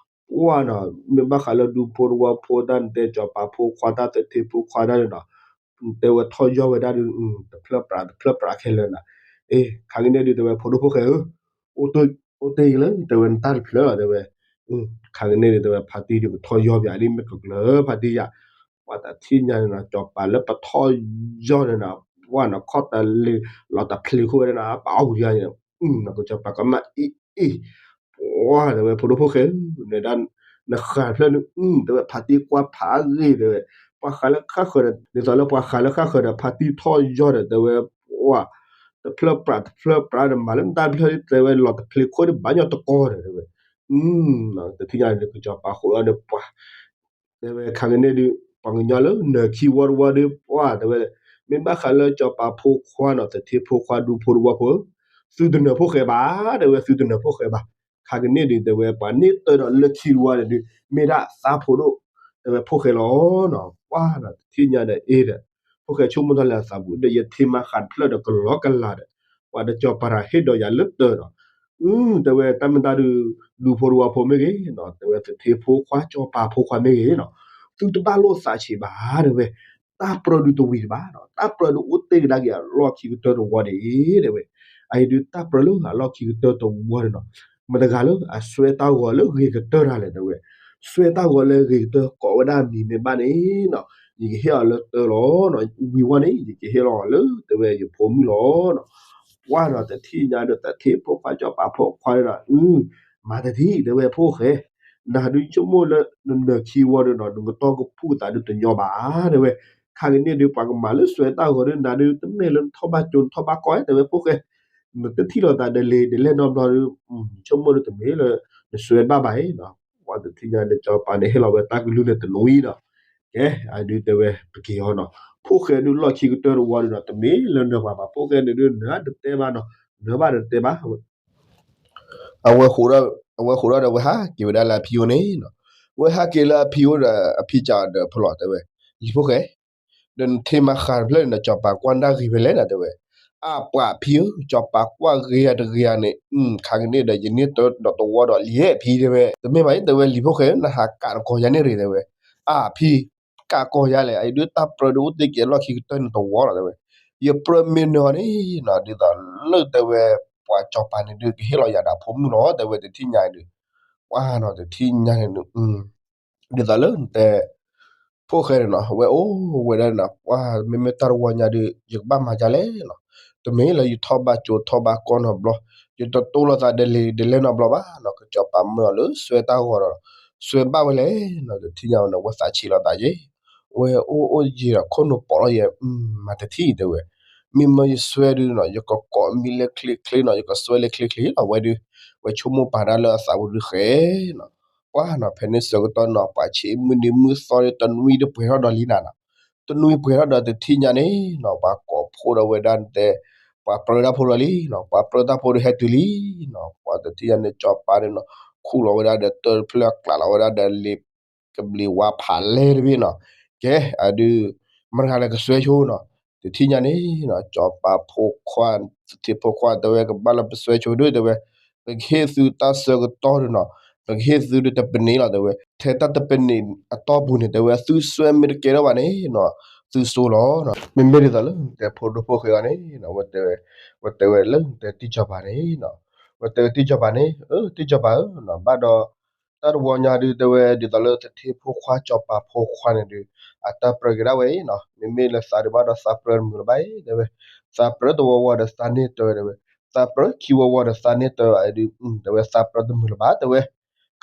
ပှၢ်နီၤ မ့ၢ်ဘၣ်ဃးလၢဒူဖိတဝီဖိတၢ် နတဲစီၤပၤဖိခွါတၢ် သထ့ဖိခွါတၢ်န့ၣ်နီၤ တဲဝဲထီၣ်ယီၢ်ဝဲဒၣ်ဒုး တဖျၢၣ်ပြး တဖျၢၣ်ပြးခဲလၢာ်နီၤ, အ့ ခါကန့ၣ်ဒုး တဲဝဲဖိဒိၣ်ဖိၣ်ဃဲဧၢ အိၣ်တ့ၢ်ယလၢ တဲဝဲနတၢ်တဖျၢၣ်လီၤ တဲဝဲ, ခါကန့ၣ်ဒုး တဲဝဲ ဖါတံၢ်ဒုးကထီၣ်ယီၢ်ပၠးလံ မ့ၢ်ကကျၢၤဖါတံၢ်ယါ, ပှၢ်တထံၣ်ညါန့ၣ်နီၤ စီၤပၤလၢပထီၣ်ယီၢ်န့ၣ်နီၤ ပှၢ်နီၤ ခီၣ်တလ့ၤလီၤတဖျ့ခိၣ်ဝဲဒၣ်နီၤ ပအီၣ်ဝံၤယါန့ၣ် နကစီၤပၤကမၣ်အံၤအံၤ ပှၢ်တဲဝဲဖိဒိၣ်ဖိၣ်ဃဲဧၢ နဒၣ် နဃာ်တဖျၢၣ်န့ၣ် တဲဝဲဖါတံၢ်ကွၢ်ဖးအဂ့ၢ်တဲဝဲ, ပှၤဃာ်လၢဃၣ်ဃၢၤဒီး ဒ်သိးလၢပှၤဃာ်လၢဃၣ်ဃၢၤဒီး ဖါတံၢ်ထီၣ်ယီၢ်ဒီး တဲဝဲ ပှၢ် တဖျၢၣ်ပြး တဖျၢၣ်ပြးဒီး မၤလၢနတၢ်တဖျၢၣ် တဲဝဲလီၤတဖျ့ခိၣ်ဒုးဘၣ်ညီတကီၢ်ဒီး တဲဝဲ, တထံၣ်ညါန့ၣ် ကစီၤပၤဃိးလီၤဒီးပှၢ် တဲဝဲခါကန့ၣ်ဒုး ပှၤကညီလၢနၢၤခံဝီတဝီဒီး ပှၢ်တဲဝဲ, မ့ၢ်ဘၣ်ဃးလၢစီၤပၤဖိခွါနီၤ သထ့ဖိခွါ ဒူဖိတဝီဖိ သုတနၢၤဖိၣ်ဃဲဘၣ် တဲဝဲ သုတနၢၤဖိၣ်ဃဲဘၣ်. ခါကန့ၣ်ဒုး တဲဝဲ ပှၤန့ၢ်တၢ်ဒီးလၢခံတဝီန့ၣ်ဒုး မ့ၢ်ဒၣ်သးဖိဒိၣ် တဲဝဲဖိၣ်ဃဲလီၤနီၤ. ပှၢ်နီၤ တထံၣ်ညါဒီးအ့ဒီး ဖိၣ်ဃဲဆိကမိၣ်ထီၣ်လၢအသးပူၤ ဒီးယထံၣ်မၤဃးတဖျၢၣ်ဒီးကလီကလးဒီး ပှၤဒီးစီၤပၤတၢ်ဟ့ၣ်ဒီးယၤလၢတၢ်နီၤ အ တဲဝဲတၢ်မ့ၢ်တၢ်ဒုး ဒူဖိတဝီဖိမ့ၢ်ဂ့ၤနီၤ တဲဝဲသထ့ဖိခွါ စီၤပၤဖိခွါမ့ၢ်ဂ့ၤနီၤ သုတဘၣ်လိာ်သးဆံးဘၣ် တဲဝဲ တၢ်ပြၢဒုးတဝံၤတဘၣ်နီၤ တၢ်ပြၢဒုးအိၣ်တ့ၢ်ကဒါက့ၤအလီၢ်ခံကတၢၢ်တဝီန့ၣ် တဲဝဲ အအံၤဒုးတၢ်ပြၢလၢအလီၢ်ခံကတၢၢ်တဝီန့ၣ်နီၤ, မတၤတဂၤလၢအစွဲတၢ်ဂီၤလၢဂ့ၤကတၢၢ်တၢ်လဲၣ် တဲဝဲ, စွဲတၢ်ဂီၤလၢဂ့ၤကတၢၢ်ကိးဝဲဒၣ်မံၤမ့ၢ်ဘၣ်န့ၣ်နီၤ, ယကဟ့ၣ်အီၤလၢတၢလီၤနီၤ, ဝံၤဝဲန့ၣ် ယကဟ့ၣ်လီၤအီၤလၢတဲဝဲယဖိမုၣ်လီၤနီၤ. ပှၢ်နီၤ တထံၣ်ညါဒီးတထံၣ်ဖိခွါစီၤပၤဖိခွါန့ၣ်နီၤ, အု မၤတထံၣ် တဲဝဲဖိၣ်ဃဲ, နၤဒုးဆိကမိၣ်လၢနနၢၤခံဝီဒီးနီၤ နကတီၢ်ကဖုၣ်သးဒုးတညီဘၣ် တဲဝဲ, ခါကန့ၣ်ဒုးပှၤကမၤလၢစွဲတၢ်ဂီၤဒုး နၤဒုးတမ့ၢ်လၢနထီၣ်ဘၣ်ကၠိ နထီၣ်ဘၣ်ကီၢ် တဲဝဲဖိၣ်ဃဲ, နတထံၣ်လိာ်သးဒီးလံာ်ဒ်လဲၣ်နီတဘျီဒုး ဆိကမိၣ်ဒုးတမ့ၢ်လၢ နစွဲဘၣ်ဘၣ်အံၤနီၤ, ပှၢ်တထံၣ်ညါန့ၣ် စီၤပၤန့ၣ်ဟ့ၣ်လီၤဝဲတၢ်ကလုၢ်န့ၣ်တနွံနီၤ, ကဲ အဒုးတဲဝဲ ပက့ၤအီၤနီၤ, ဖိၣ်ဃဲဒုးလီၢ်ခံကတၢၢ်တဝီဒုးနီၤ တမ့ၢ်လၢနၢၤပှၤဘၣ် ဖိၣ်ဃဲန့ၣ်ဒုး နၢၤတတဲဘၣ်နီၤ, နၢၤဘၣ်တတဲဘၣ် အဝဲဃိးဒီး အဝဲဃိးဒီးဒီးဝဲဟးက့ၤဝဲဒၣ်လၢအဖံအိၣ်န့ၣ်နီၤ, ဝဲဟးက့ၤလၢအဖံအိၣ်ဒီး အဖံစံးဒီးဖိလီၤတဲဝဲ, လံၤဖိၣ်ဃဲ, ဒီးနထံၣ်မၤဃးတဖျၢၣ်န့ၣ်ဒီး စီၤပၤကွၢ်နၢ်ဂ့ၤဖဲလဲၣ်နီၤ တဲဝဲ, အပှၤဖံဧၢ, စီၤပၤကွၢ်ဂ့ၤယၤတဂ့ၤယၤန့ၣ် ခါကန့ၣ်ဒီး ယန့ၢ်တၢ်ဒီးတဝီဒီးလံာ်ဖံတဲဝဲ, တမ့ၢ်ဘၣ်အံၤ တဲဝဲ လံၤဖိၣ်ဃဲ နဟးကးတကိးယၤန့ၣ်ရ့ၣ်တဲဝဲ, အဖံ ကးကိးယၤလဲၣ် အအံၤဒုးတၢ်ပြၢဒုးအိၣ်သ့က့ၤအလီၢ်ခံကတၢၢ်န့ၣ်တဝီလီၤတဲဝဲ, ယပြၢမ့ၢ်နၢၤအီၤန့ၣ်နီၤ ဒ်သိးလၢတဲဝဲ ပှၤစီၤပၤန့ၣ်ဒုးကဟ့ၣ်လီၤယၤဒီးဖိမုၣ်လီၤ တဲဝဲ တထံၣ်ညါအံၤဒုး, ပှၢ်နီၤ တထံၣ်ညါန့ၣ်ဒုး ဒ်သိးလၢနတဲ ဖိၣ်ဃဲန့ၣ်နီၤ ဝဲအိၣ်ဝဲဒၣ်နီၤ ပှၢ်မ့မ့ၢ်တၢ်တဝီညါဒုး ယကဘၣ်မၤဒ်လဲၣ်နီၤ, တမ့ၢ်လၢယထီၣ်ဘၣ်ကၠိထီၣ်ဘၣ်ကီၢ်နီတဘျီ, ယတတိၢ်လိာ်သးဒီးလံာ်ဒ်လဲၣ်နီတဘျီဘၣ်နီၤ, ကစီၤပၤမၢအီၤလၢစွဲတၢ်ဂီၤဒီး စွဲဘၣ်ဝဲလဲၣ်နီၤ တထံၣ်ညါဝဲန့ၣ် ဝဲသးဆံးလီၤသးယ့ၢ်, ဝဲအိၣ်အိၣ်ယံာ်ဒီးခိၣ်နူာ်ပိာ်လီၤယဲ မၤတထံၣ်တဲဝဲ, မ့မ့ၢ်ယစွဲဒုးနီၤ ယကကိးမံလၢချ့ချ့နီၤ ယကစွဲလၢချ့ချ့လီၤဝဲဒုး, ဝဲဆိကမိၣ်ပာ်တၢ်လၢအသးပူၤဒုးဃဲနီၤ, ပှၢ်နီၤ ဖဲန့ၣ်ဆၢကတီၢ်နီၤ ပှၤဆံးမုၢ်နံၤမုၢ်သီန့ၣ် တနွံတပှဲၤထီၣ်ဒီးလံနၤနီၤ, တနွံပှဲၤထီၣ်ဒီးတထံၣ်ညါန့ၣ်နီၤ ပှၤကိးဖိဒီးဝဲဒၣ်တဲ ပှၤပြၢတၢ်ဖိလီၤလံနီၤ, ပှၤပြၢတၢ်ဖိဒုးဟဲတုၤလံနီၤ, ပှၢ်တထံၣ်ညါန့ၣ် စီၤပၤန့ၣ်နီၤ ခူၣ်လီၤဝဲဒၣ်ဒီးတၢၢ်တဖျၢၣ်အကျးလီၤဝဲဒၣ်ဒီးလံာ် ကဘျံးဝါဖးလဲၢ်တဘ့ၣ်နီၤ, ကဲ အဒုး မတၤတဂၤလဲၣ်ကစွဲဆိနီၤ, တထံၣ်ညါန့ၣ်နီၤ စီၤပၤဖိခွါ သထ့ဖိခွါတဲဝဲ ကဘၣ်လၢပစွဲဆိဒုးတဲဝဲ, ပကဟ့ၣ်သုတၢ်ဆၢကတီၢ်ဒုးနီၤ, ပကဟ့ၣ်သုဒုးတပနံးလီၤတဲဝဲ, ထဲတၢ်တပနံးအတီၢ်ပူၤန့ၣ်တဲဝဲ သုစွဲမ့ၢ်တကဲထီၣ်ဘၣ်န့ၣ်နီၤ, သုစိလီၤနီၤ, မ့မ့ၢ်ဒ်သိးလၢနတဲဖိဒိၣ်ဖိၣ်ဃဲအီၤန့ၣ်နီၤ ဝဲတဲဝဲလၢနတဲတံၢ်စီၤပၤန့ၣ်နီၤ, ဝဲတဲဝဲတံၢ်စီၤပၤန့ၣ် အၢ တံၢ်စီၤပၤဧၢနီၤ, ဘၣ်ဒီး တၢ်တဝီညါဒုးတဲဝဲ ဒ်သိးလၢသထ့ဖိခွါစီၤပၤဖိခွါန့ၣ်ဒုး အတၢ်ပြၢက့ၤဒၣ်ဝဲအံၤနီၤ, မ့မ့ၢ်လၢသးဒုးဘၣ်ဒီးသးပြၢတမုာ်လၢၤဘၣ်အံၤ တဲဝဲ, သးပြၢတဝီဝီဒီးသးန့ၢ်တၢၤတဲဝဲ, သးပြၢခံဝီဝီဒီးသးန့ၢ်တၢၤအံၤဒုး တဲဝဲသးပြၢတမုာ်လၢၤဘၣ်တဲဝဲ,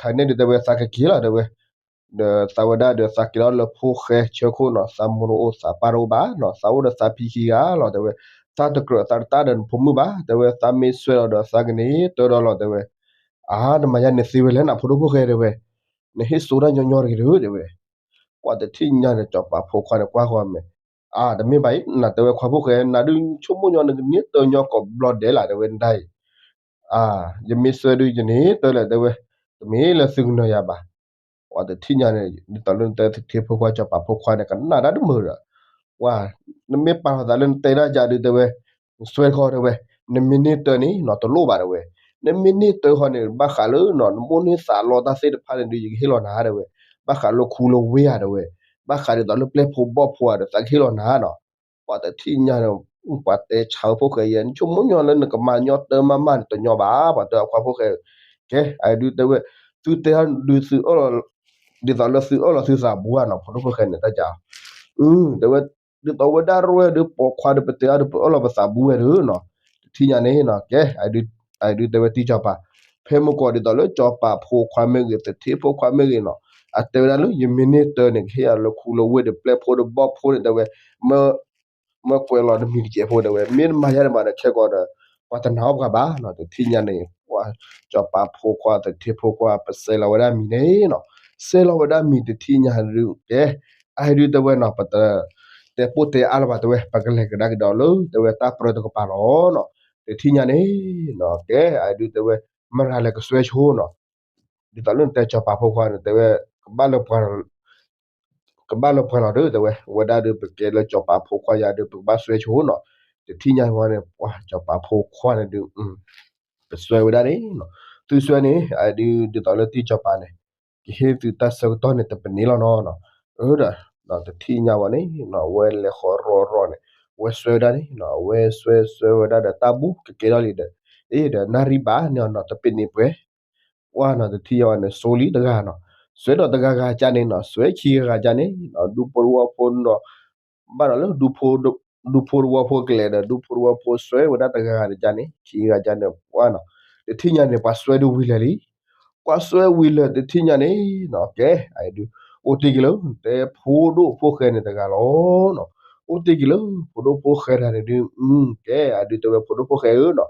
ခါန့ၣ်ဒုးတဲဝဲသးကက့ၤလီၤတဲဝဲ ဒီးသးဝဲဒၣ်ဒီးသးက့ၤလီၤလၢဖိၣ်ဃဲဆၢခိၣ်နီၤ, သးမိၢ်တအိၣ်သးပၢ်တအိၣ်ဘၣ်နီၤ, သးအိၣ်ဒီးသးဖံခံဂၤလီၤတဲဝဲ, သးတကြၢးသးတတၢ်ဒီးနဖိမုၣ်ဘၣ် တဲဝဲ, သးမ့ၢ်စွဲလီၤဒီးသးကန့ၢ်တၢၤဒီးလီၤတဲဝဲ, အါ နမၤယါန့ၣ်သ့ဝဲလဲၣ်နဖိဒိၣ်ဖိၣ်ဃဲတဲဝဲ, နဟ့ၣ်စိတၢ်ညီညီတဂ့ၤတဂ့ၤတဲဝဲ, ပှၢ်တထံၣ်ညါန့ၣ် စီၤပၤဖိခွါန့ၣ်ကွၢ်ဃီအမဲာ်, အါ တမ့ၢ်ဘၣ်အံၤ နၤတဲဝဲခွါဖိၣ်ဃဲ နၤဒုးဆိကမိၣ်ညီနကန့ၢ်တၢၤညီကိးဘျီဒဲးလၢ်တဲဝဲ နဒၣ်အံၤ အါ ယမ့ၢ်စွဲဒုးယန့ၢ်တၢၤလၢၤတဲဝဲ, တမ့ၢ်လၢသုကနၢၤယၤဘၣ်, ပှၢ်တထံၣ်ညါန့ၣ် ဒ်သိးလၢနတဲသထ့ဖိခွါစီၤပၤဖိခွါန့ၣ် ကနၣ်တၢ်တမုာ်ဒီး, ပှၢ် နမ့ၢ်ပာ်လီၤသးလၢနတဲဒၣ်ယၤဒုးတဲဝဲ, နစွဲတခီတဲဝဲ, နမ့ၢ်န့ၢ်တၢၤန့ၣ်နီၤတလိၣ်ဘၣ်တဲဝဲ, နမ့ၢ်န့ၢ်တၢၤဃီန့ၣ် ဘၣ်ဃးလၢနီၤ နမိၣ်န့ၢ်သးလီတၢ်သ့ၣ်တဖၣ်န့ၣ်ဒုး ယကဟ့ၣ်လီၤနၤတဲဝဲ, ဘၣ်ဃးလၢခူလၢဝ့ၢ်ဧါတဲဝဲ, ဘၣ်ဃးဒ်သိးလၢပျဲၢ်ဖိဘီၣ်ဖိဧါဒီး သးကဟ့ၣ်လီၤနၤနီၤ, ပှၢ်တထံၣ်ညါန့ၣ် ပှၢ်တဲဆါဖိၣ်ဃဲယဲ နဆိကမိၣ်ညီလၢနကမၤညီတၢၤမးမးန့ၣ်တညီဘၣ် ပှၢ်တဲအခွါဖိၣ်ဃဲ, ကဲ အဒုးတဲဝဲ, သုတဲဒုးသုအၢၣ်လီၤ, ဒ်သိးလၢသုအၢၣ်လီၤသုသးဘူးဧါနီၤ ဖိဒိၣ်ဖိၣ်ဃဲန့ၣ်တၢ်ကါ, အ တဲဝဲ, ဒ်သိးဝဲဒၣ်ရဲၣ်ဒုးပိာ်ခွါဒုးပတဲအါဒုးပအၢၣ်လီၤပသးဘူးဝဲဒုးနီၤ, တထံၣ်ညါန့ၣ်နီၤ ကဲ အဒုးတဲဝဲတံၢ်စီၤပၤ, ဖဲမုၢ်ကီၢ်ဒ်သိးလၢစီၤပၤဖိခွါမ့ၢ်ဂ့ၤ သထ့ဖိခွါမ့ၢ်ဂ့ၤနီၤ, အတဲဝဲဒၣ်လၢယမ့ၢ်န့ၢ်တၢၤန့ၣ် ကဟ့ၣ်ယၤလၢခူလၢဝ့ၢ်ဒီးပျဲၢ်ဖိဒီးဘီၣ်ဖိန့ၣ်တဲဝဲ, မၢ မၢကွဲးလီၤနမံၤတကဲးဖိတဲဝဲ မ့ၢ်တမၤယါန့ၣ်ဘၣ်ဒီး ခဲကိာ်ဒီး ပှၤတနာ်အီၣ်ပှၤဘၣ်နီၤ တထံၣ်ညါန့ၣ် ပှၢ်စီၤပၤဖိခွါသထ့ဖိခွါ ပစဲးလီၤဝဲဒၣ်မံၤန့ၣ်နီၤ, စဲးလီၤဝဲဒၣ်မံၤတထံၣ်ညါဒုး ကဲ အဒုးတဲဝဲနီၤ ပတ တဲပိၢ်တဲအါလၢၤဘၣ်တဲဝဲ ပကလဲၤကဒါက့ၤဒီးလၢတဲဝဲတၢ်ပြၢတကပၤလီၤနီၤ, တထံၣ်ညါန့ၣ်နီၤ ကဲ အဒုးတဲဝဲ မတၤလဲၤကစွဲဆိနီၤ ဒ်သိးလၢနတဲစီၤပၤဖိခွါန့ၣ် တဲဝဲ ကဘၣ်လၢပှၤ ကဘၣ်လၢပှၤလီၤဒီး တဲဝဲ ဝဲဒၣ်ဒီး ပကဲလၢစီၤပၤဖိခွါယၤဒီး ပကဘၣ်စွဲဆိနီၤ, တထံၣ်ညါဝဲန့ၣ် ပှၤစီၤပၤဖိခွါန့ၣ်ဒုး ပစွဲဝဲဒၣ်န့ၣ်နီၤ, သုစွဲန့ၣ် အဒုး ဒ်သိးလၢတံၢ်စီၤပၤန့ၣ် ကဟ့ၣ်သုတၢ်ဆၢကတီၢ်န့ၣ် တပနံးလီၤနီၤနီၤ, အၢ ဒီး တထံၣ်ညါဝဲန့ၣ်နီၤ ဝဲလဲၤဃီၤရီၢ်ရီၢ်န့ၣ် အဝဲစွဲဝဲဒၣ်န့ၣ်နီၤ အဝဲစွဲစွဲဝဲဒၣ်ဒီးတၢ်ဘူၣ်ကကဲထီၣ်လံဒီး အ့ဒီးနၣ်ရံၣ်ဘၣ်န့ၣ်နီၤ တပ့ၤန့ၣ်ပှဲၤ ပှၢ်နီၤ တထံၣ်ညါဝဲန့ၣ် စိလံတဂၤနီၤ, စွဲဒီးတဂၤဂၤကၢ်န့ၣ်နီၤ စွဲခံဂၤဂၤကၢ်န့ၣ်နီၤ ဒူဖိတဝီဖိနီၤ ဘၣ်ဒီးလၢ ဒူဖိတဝီဖိကလဲၤဒီး ဒူဖိတဝီဖိစွဲဝဲဒၣ်တဂၤဂၤတကၢ်န့ၣ် ခံဂၤကၢ်န့ၣ် ပှၢ်နီၤ တထံၣ်ညါန့ၣ် ပှၤစွဲဒုးဝံၤလၢာ်လံ ပှၤစွဲဝံၤလၢာ်တထံၣ်ညါန့ၣ်နီၤ ကဲ အဒုး အိၣ်တ့ၢ်က့ၤလၢ တဲဖိဒိၣ်ဖိဃဲန့ၣ်တဂၤလီၤနီၤ, အိၣ်တ့ၢ်က့ၤလၢ ဖိဒိၣ်ဖိဃဲတဂၤန့ၣ်ဒုး ကဲ အဒုးတဲဝဲဖိဒိၣ်ဖိဃဲဧၢနီၤ,